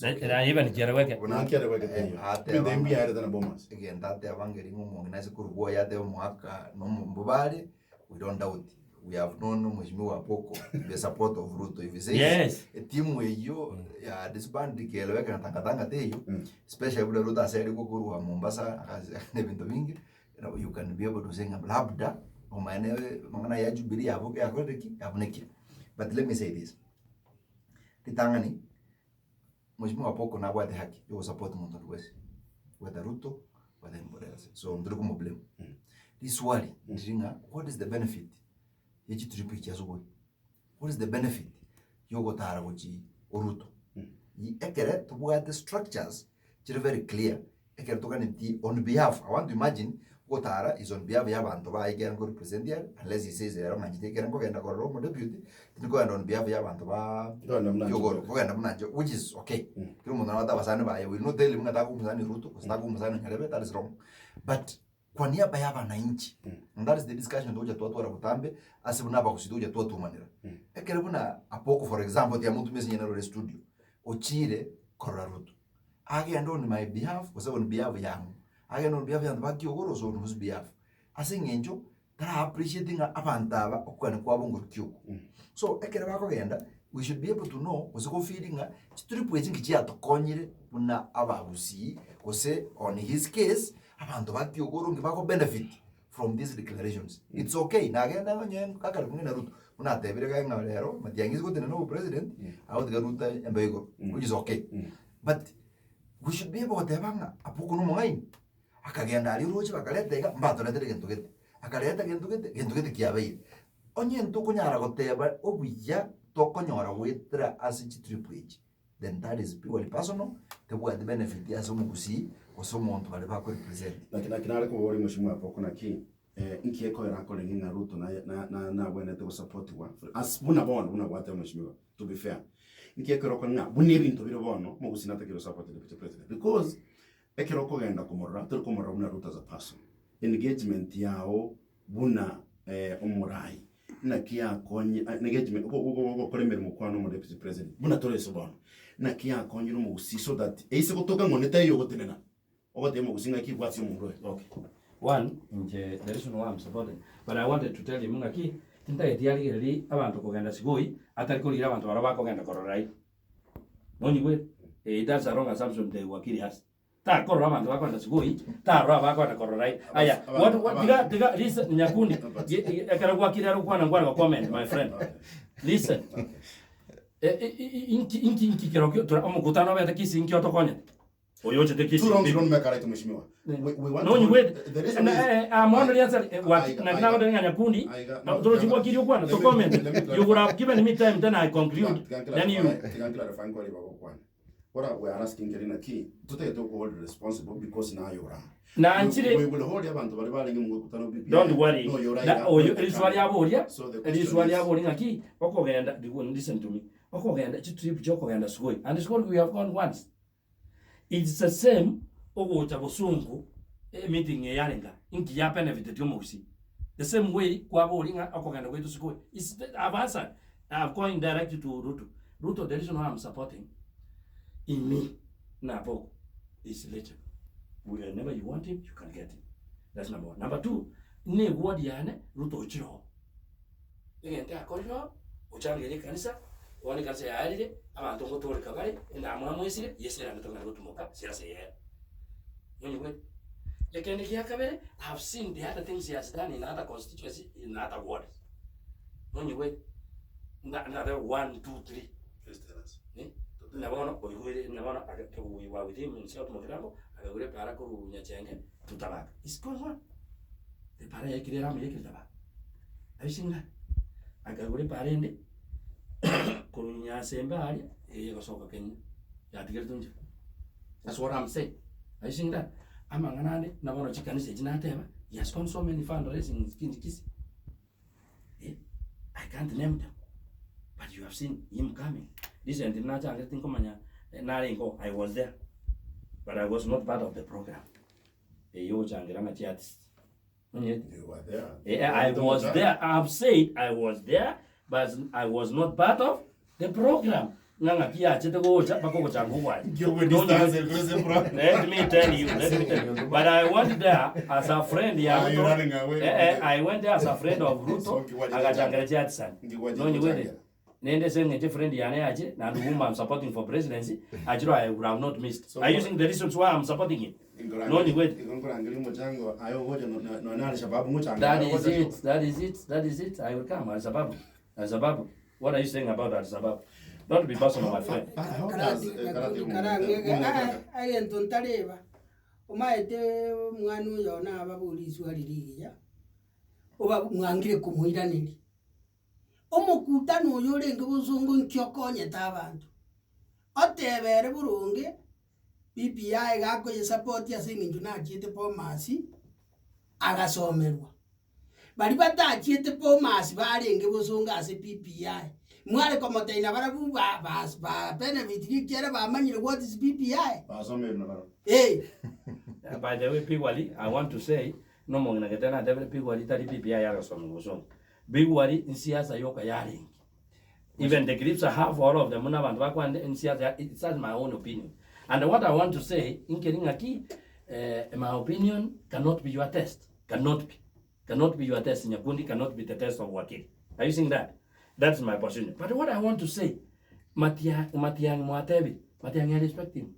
Na even kieleweke. Buna kieleweke teiyo. Ebinto ebi mbiaerete na Bomas. Egento ateba ngeri ng'a omong'ina ase korwa oyo atebe omoaka na omombobare, we don't doubt. We have known Mheshimiwa Apoko to be a supporter of Ruto. If he says Yes. etimu eyio ya disband kieleweke na tangatanga teiyo, especially buna Ruto aserigwe korwa Mombasa akase na ebinto binge, you can be able to say ng'a labda omanyene amang'ana ya Jubilee yabo yakorire ki? Yabunekire. But let me say this, ritang'ani. Mheshimiwa Apoko nabwate haki yo gosupport omonto onde bwensi, whether Ruto, whether anybody else, so ntiri komoblame. Riswali riri ng'a what is the benefit ye chitrip echi ase oboyi? What is the benefit ya ogotara gochi oruto? Ekere tobwate structures chire very clear Ekero toganetie on behalf, I want to imagine ogotara is on behalf ya abanto baye ekero nko represent are unless he says ero ng'anchete ekero nkogenda korora omo deputy, tindi kogenda on behalf ya abanto ba Nkogenda buna inche Kiogoro, bweka. nkogenda buna inche which is okay. Kera omonto nabwate abasani baye, we will not tell him ng'a takomosani Ruto gose takomosani Nyarebe, that is wrong. But kwa niaba ya abananchi, and that is the discussion togocha twatwara botambe ase buna abagusii togocha twatumanera. Ekero buna Apoko for example tiga motume ase enyene rore studio, ochire korora Ruto. Agende on my behalf gose on behalf yang'o, agende on behalf y'abanto ba Kiogoro gose on whose behalf? Ase eng'encho tara appreciate ng'a abanto aba okogania kwabo ngorukia oko. So ekero bakogenda, we should be able to know gose go feel ng'a chitrip echi nki chiatokonyire buna abagusii gose on his case, abanto ba Kiogoro nki bago benefit from these declarations. It's okay, nagenda onye akare kong'ina na Ruto, buna atebire iga ng'a rero Matiang'i ase gotenena obopresident, agotiga Ruto embe igoro, which is okay. But we should be able goteba ng'a abwo okwo nomong'aini, akagenda aria oroche bakareta iga, mbatoretire gento gete, akareta gento gete, gento gete kiabeire. Onye ntokonyara goteba obuya tokonyora goetera ase chitrip echi, then that is purely personal, tebwati benefit ase omogusii gose omonto baria bako represent. Naki naki nare koboria mheshimiwa Apoko naki eh, inki ekoera akorenge ng'a Ruto naye na- na- nabwenerete gosapotigwa as buna bono buna gwateba mheshimiwa to be fair inki ekero okore ng'a buna ebinto bire bono omogusii natakire gosupport deputy president because ekero okogenda komorora tori komorora buna Ruto as a person engagement yago buna omorai, naki yakonye engagement gokora emeremo kwane omo deputy president buna tore ase bono, naki yakonyire omogusii so that eise gotoka ng'a onde taiyo ogotenena, ogotebia omogusii ng'aki bwatia omonto oyo. Okay. One, inche the reason why I'm supporting, but I wanted to tell him ng'aki, tintageti arigererie abanto kogenda sigoi, atari korigia abanto baria bakogenda korora raia. Nonyigwete? Eh, that's a wrong assumption the wakili has. Takorora abanto bakorenda sigoi, tarora abakorenda korora raia. Aya, what, what, tiga, tiga, listen, Nyakundi, ye- ye- ekero gwakire aro gokwana nkwane go comment, my friend. Listen. Eh, eh, eh, inki, inki, inki kerokio, tora- omokutano obete Kisii inki otokonyete? Oyo ochete Kisii. Two wrongs don't make a right, mheshimiwa. We want No, to you wait. The reason Na, is eh, I'm only answering. Eh, what? Aiga, Na now the Nyakundi. Aiga, no, Toro tiga- chibwa kiri okwana. To let me- comment. let me You clarify. would have given me time, then I conclude. Then you. Tiga clarify nkori bagokwana. Ora we are asking keri naki totagete go hold responsible because naye ora. Nanchire- We will hold abantu bari barenge mu mukutano BBI. Don't worry. No yora Na oyo eriswa riaboria. So the question Eriswa is- riaboria ng'aki okogenda listen to me. Okogenda chitrip chiokogenda Sugoi. And Sugoi we have gone once. It's the same ogocha bosungu emeeting eye yarenge aa, inki ya benefiteti omogusii? The same way kwaboria ng'a okogenda gwaito siko is the I've answered, I've going direct to Ruto. Ruto the reason why I'm supporting in me na Apoko is legible. Whenever you want him, you can get him. That's number one. Number two, ne eward yane Ruto ochire oo. Egento akorire oo, ochangeire ekanisa, bono ekanisa yaerire, abanto ngotoreka bare, endamwamu esire, yeso erande tokonyara gotumoka siasa eyere. Nonyigwete? Ekende gia kabere, I have seen the other things he has done in other constituency, in other wards. Nonyigwete? Nda ndatebe one, two, three. Please tell us. Eh, buna bono oigwere, buna bono age we were with him in South Mugirango, akagura epaara korwa Nyachenge to Tabaka. It's going on. Epaara yaikire eramu yaikire Tabaka. Have you seen that? Akagura epaara ende korwa Nyasembe aria, eye egosoka Kenya, yatigeretwe inchera. That's what I'm saying. Have you seen that? Amang'ana ande, buna bono chikanisa echi nateba, he has gone so many fundraising in Kisii. Eh, I can't name them, but you have seen him coming. Recently nachangete tinkomanya eh, narenge oo, I was there, but I was not part of the program. Eyio ogochangera ng'a chiartist. Onyete? You were there. Eh, I was there. I've said I was there, but I was not part of the program. Ng'a ng'aki yachete gocha mpaka ogochanga ogwaye. Let me tell you, let me tell you. But I went there as a friend ya Ah, you're Ruto. running away. Eh, eh, I went there as a friend of Ruto. So, nkiwaje Agachangera chiatisani. Nkiwaje Nonyiwete. kuchangera. Nende ase eng'encho friend yane yache naende whom I'm supporting for presidency, achire I would have not missed. So- Are using the reasons why I'm supporting him. Nonyiwete. Nkorangeria omochango aye ogocha nonya na Alshababu ngochanga. That is it, that is it, that is it. I will come. Al-Shabaab. Al-Shabaab. What are you saying about Al-Shabaab? Don't be personal, my friend. Egento ntareba, omaete omwana oyo one ababori iswali rigiya, oba mwangire komoiraneria. Omokutano oyo orenge bosongo nki okonyete abanto, otebe ere boronge, BBI iga akoyesupport ase eng'encho nachiete bomas, agasomerwa. Baria batachiete bomas barenge bosongo ase BBI, mware komotebia nabarabwo ba ba ba benefit ekiagera bamanyire what is BBI. Basomerwe nabarabwo. Eh. By the way, Pigwali, I want to say, nomong'ina gete natebire Pigwali tari BBI yagosomigwa bosongo. Bigwali nsiasa yoka yarenge. Even the clips I have all of them buna abanto bakwane nsiasa ya it's just my own opinion. And what I want to say, nkeri ng'aki eh, my opinion cannot be your test. Cannot be. Cannot be your test Nyakundi, cannot be the test of Wakili. Are you seeing that? That's my position. But what I want to say, Matia, Matiang'i mwatebi, Matiang'i I respect him.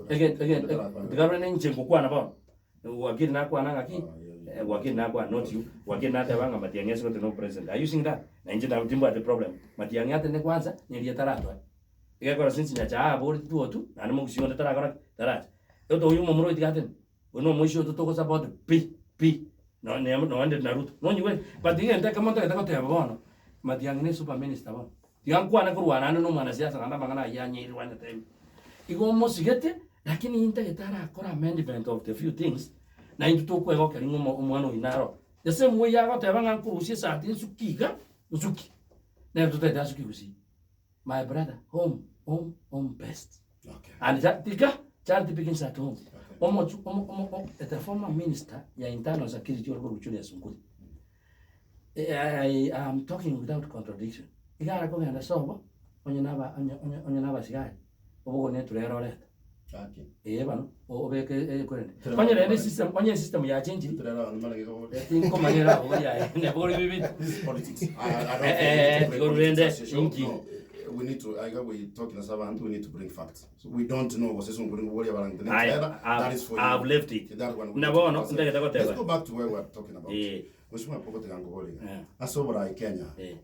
Again, again, tiga rende inche ngokwana bono. Wakili nakwana ng'aki, eh, wakili nakwana, not you. Wakili nateba ng'a Matiang'i ase gote no president. Are you seeing that? Na inche nabo timbwati problem. Matiang'i atende kwanza, nyeria taratware. Egekora since Nyachae aboreti twotu, naende mogusii onde tarakora ki? Taracha. Oto oywo omomura oyo tiga atende. Oyo nomoisia oito togosupport pi, pi. Nonye nonye na Ruto. Nonyigwete? But egento ekemo ntagete goteba bono, Matiang'i ne super minister bono. Tiga nkwane korwa naende na omwanasiasa naende amang'ana ayio anyeirwe anyetebi. Igo omosigete, lakini intagete arakore amendment of the few things, na intwe tokoegokeria ng'a omo omwana oyio naro. The same way agoteba ng'a nkorusia esati nsuki iga, nsuki. Nere totagete asuki gusii. My brother, home, home, home best. Okay. And cha, tiga, charity begins at home. Okay. Omochu, omo, omo, o, the former minister ya internal security ore korwa Julius Ngure. Eh, I, I am talking without contradiction. Iga are kogenda sobo, onye naba, onye, onye, onye nabasigari, obogoni eturere oreta. Gaki. Ee bono, obeke ekorende. Turere Onye rende bare. system, onye system yachenchiri, Turere abantu mara giko. tinkomanya erabogori aye, nebogori bibito. This is politics. I don't Eh, think we need to eh, play go politics rende, as usual. inki. No, we need to, I got we talking as abantu, we need to bring facts. So we don't know what's this one bring Aye, That is for you. I've left it. That one we Na need to bono, discuss. ndagete goteba. Let's go back to where we're talking about. Eh. Mheshimiwa Popote Gangoboli. Eh. Asobora Kenya. Eh.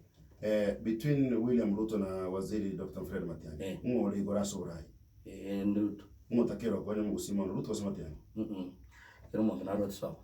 Eh, between William Ruto na Waziri Dr. Fred Matiang'i. Eh. Ng'o ore igoro ase oborai? Eh, Ruto. Ng'o otakera okonya omogusii mono, Ruto gose Matiang'i? Mm-mm. Kera omonto narwete sobo.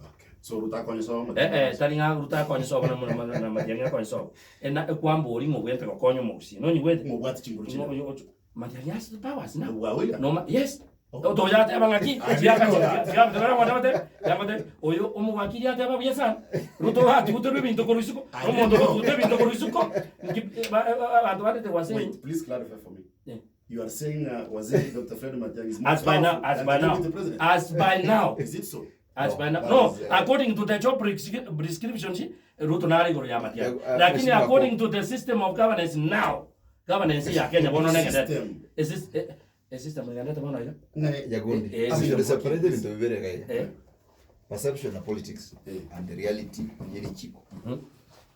Okay. So Ruto akonye sobo, Eh, Matiang'i eh, tari ng'a Ruto akonye sobo na na na na Matiang'i akonye sobo. Ena ekwambori ng'a obwente gokonya omogusii. Nonyigwete? Ng'o obwate chinguru Ng'o chire. oyo ocho Matiang'i has the powers now. Obwa William? No ma yes. Oh. Toyateba ng'aki, I didn't tiga know that. tiga tiga tiga tiga tiga oyo omowakiri ateba buya sana. Ruto atuguterwe ebinto korwa isiko, I didn't omonto know. ogotuguta ebinto korwa isiko, nki ba abanto barete gwase Wait, please clarify for me. Yeah. You are saying Waziri Dr. Fred Matiang'i is more As by now, powerful as than by the now, deputy president? as by now, Is it so? as No, by now. that No, is, according to the job prescription, Ruto nare igoro ya Matiang'i. Lakini Mheshimiwa according to the system of governance now, governance ya Kenya bono nengete. System. A system, a system nengete bono iga. Ng'e- Nyakundi. Eh, Ase eh, separate ebinto bibere iga iga. Eh. Perception na politics Eh. and the reality ye richiko.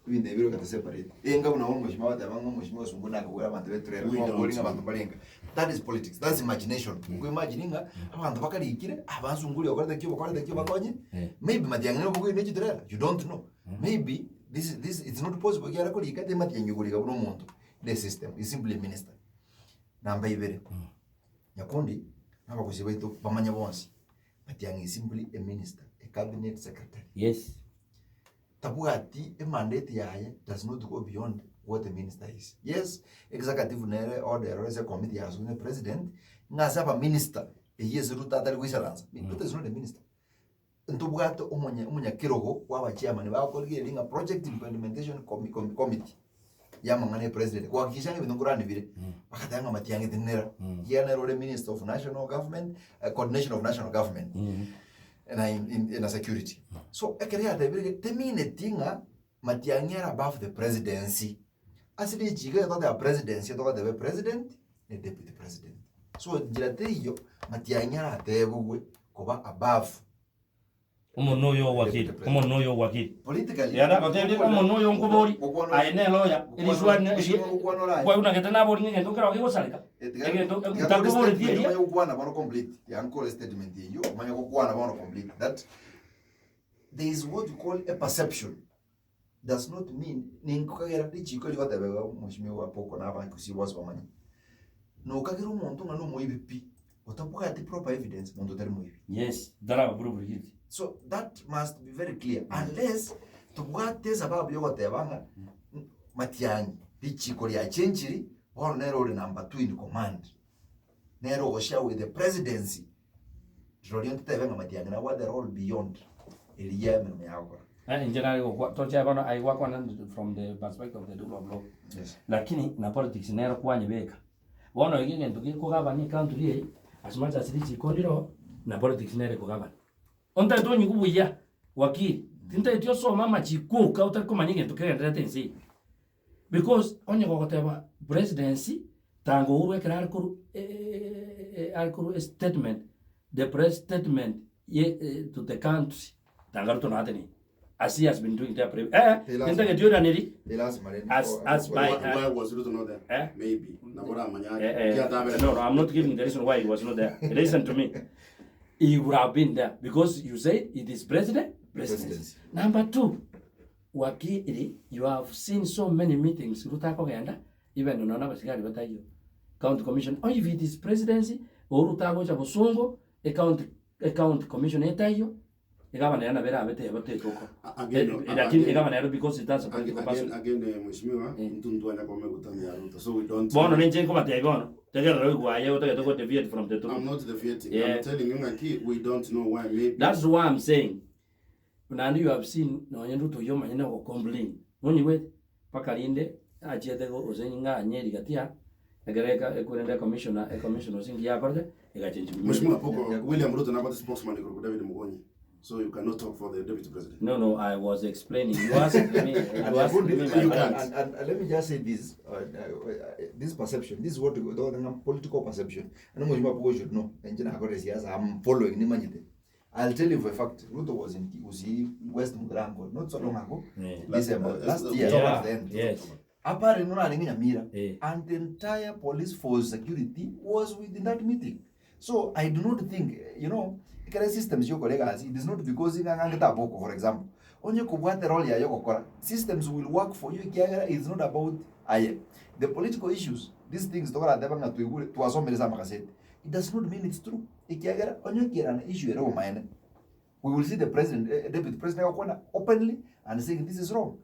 Ebinto ebi bire separate. Enga buna omweshimiwa agateba ng'a omweshimiwa Osongo nakogwera abanto beturera, We don't ng'a okoringa abanto mbarenga. That is politics, that's imagination. Okoimagine ng'a abanto bakarikire, abansunguri okorete ki obokorete ki obakonye, maybe Matiang'i nere obogoire ne chitrela, you don't know. Maybe this this it's not possible ekiagera korika tari Matiang'i okorika buna omonto, the system, is simply a minister. Namba ibere, Nyakundi na abagusia baito bamanye bonsi, Matiang'i is simply a minister, a cabinet secretary. Yes. Tabwati emandate yaye does not go beyond what the minister is. Yes, executive nere order ero ase committee ya ne president, ng'a ase abaminister, eyio ase Ruto atari goisaransa. Ruto is not a minister. Ntobwate omonye omonyakerogo bwa abachairman bagokorigereria ng'a project implementation commi commi committee ya amang'ana ya president koakikisha ng'a ebinto nkorani bire, bagateba ng'a Matiang'i tenenera, ekiagera nere ore minister of national government, coordination of national government na in in na security. So ekero yatebire iga temineti ng'a Matiang'i are above the presidency, ase richiiko ekero togoteba presidency togoteba president ne deputy president. So njera teiyo Matiang'i aratebigwe koba above Omonwe oyo ogwakire, omonwe oyo ogwakire. politically. Yada agotebi omonwe oyo nkobori, aye ne lawyer, eriswali ne kwaunagete nabori ng'a egento nkero kegosareka, egento ntakoboretie eria. Omanye gokwana bono complete, yankore statement eyio, omanye gokwana bono complete that there is what you call a perception does not mean ninkogera richiko rigoteba iga omweshimiwa Apoko na abagusii bonsi bamanye, nokagera omonto ng'a nomoibi pi, otabwati proper evidence monto otari moibi. Yes, ntaraba prove guilty. So that must be very clear unless tobwate esababu yogoteba ng'a Matiang'i richiko riachenchiri bono nere ore number two in command, nere ogoshare with the presidency. Rirorio ntotebe ng'a Matiang'i nabwate role beyond eria emeremo yagokora. Eh, inche nare gokwa toche bono aye gwakwana from the perspective of the rule of law. Yes. Lakini na politics nero kwanyebeka. Bono iga egento gekogabana ecountry eye as much as richiko ndiro na politics nere ekogabana. Ontaete onyigwe buya wakili, tintaeti osome amachiko oka otari komanya egento kegendererete ense eye. Because onye gogoteba presidency tanga Uhuru ekero are korwa are korwa estatement, the press statement ye to the country tanga Ruto natenene as he has been doing there pre eh tintageti oiraneri Elasima rende as as by Why, why was Ruto not there? Eh? Maybe. Nabo oramanya. Eh, eh, Kiatabere. no, no, I'm not giving the reason why he was not there. Listen to me. He would have been there because you said it is president, presidency. Presidency. Number two, wakili, you have seen so many meetings Ruto akogenda, even nonya na abasigari bataiyo. County commission, oh, if it is presidency, or Ruto agocha bosongo, e county, e county commission etaiyo, egavana ere nabo erabe teba tetoko. Again, Lakini again. egavana ero because it has a Again, political person. again, again, eh, mheshimiwa, Eh. mtu ntwanya kwa mekutano ya Ruto. So we don't. Bono ninche nkobatebia bono, tegerera oigwe aye otagete go deviate from the topic. I'm not deviating. Yeah. I'm telling you ngaki we don't know why maybe. That's why I'm saying naende you have seen nonye Ruto oyio omanyene ogocomplain nonyigwete mpaka rinde achiete go gose ng'anye rigatia ekero eka ekorende ecommissioner ecommissioner gose nki yakorete egachenchigwa Mheshimiwa Poko, William Ruto nabati spokesman kwa David Mugonyi. So you cannot talk for the deputy president. No, no, I was explaining. You asked me. And You asked me. and, my and, friend. and, and, and let me just say this, this perception, this is what we call the political perception. And Mheshimiwa Poko should know. And Jina Akore siasa, I'm following Nimanyite. I'll tell you for a fact, Ruto was in Usi West Mugirango not so long ago. Yeah. December last year, Yeah, towards the end. yes. Apparently, no arenge Nyamira, Eh. and the entire police force security was within that meeting. So I do not think, you know, kere systems yokorega it is not because ing'ang'ang'ete aboko, for example. Onye kobwate role ya yogokora, systems will work for you ekiagera it's not about aye. The political issues, these things tokorateba ng'a twaigure twasomerese amakaseti. It does not mean it's true. Ekiagera onye ekerana issue ere obomaene. We will see the president, deputy president agokwana openly and saying this is wrong.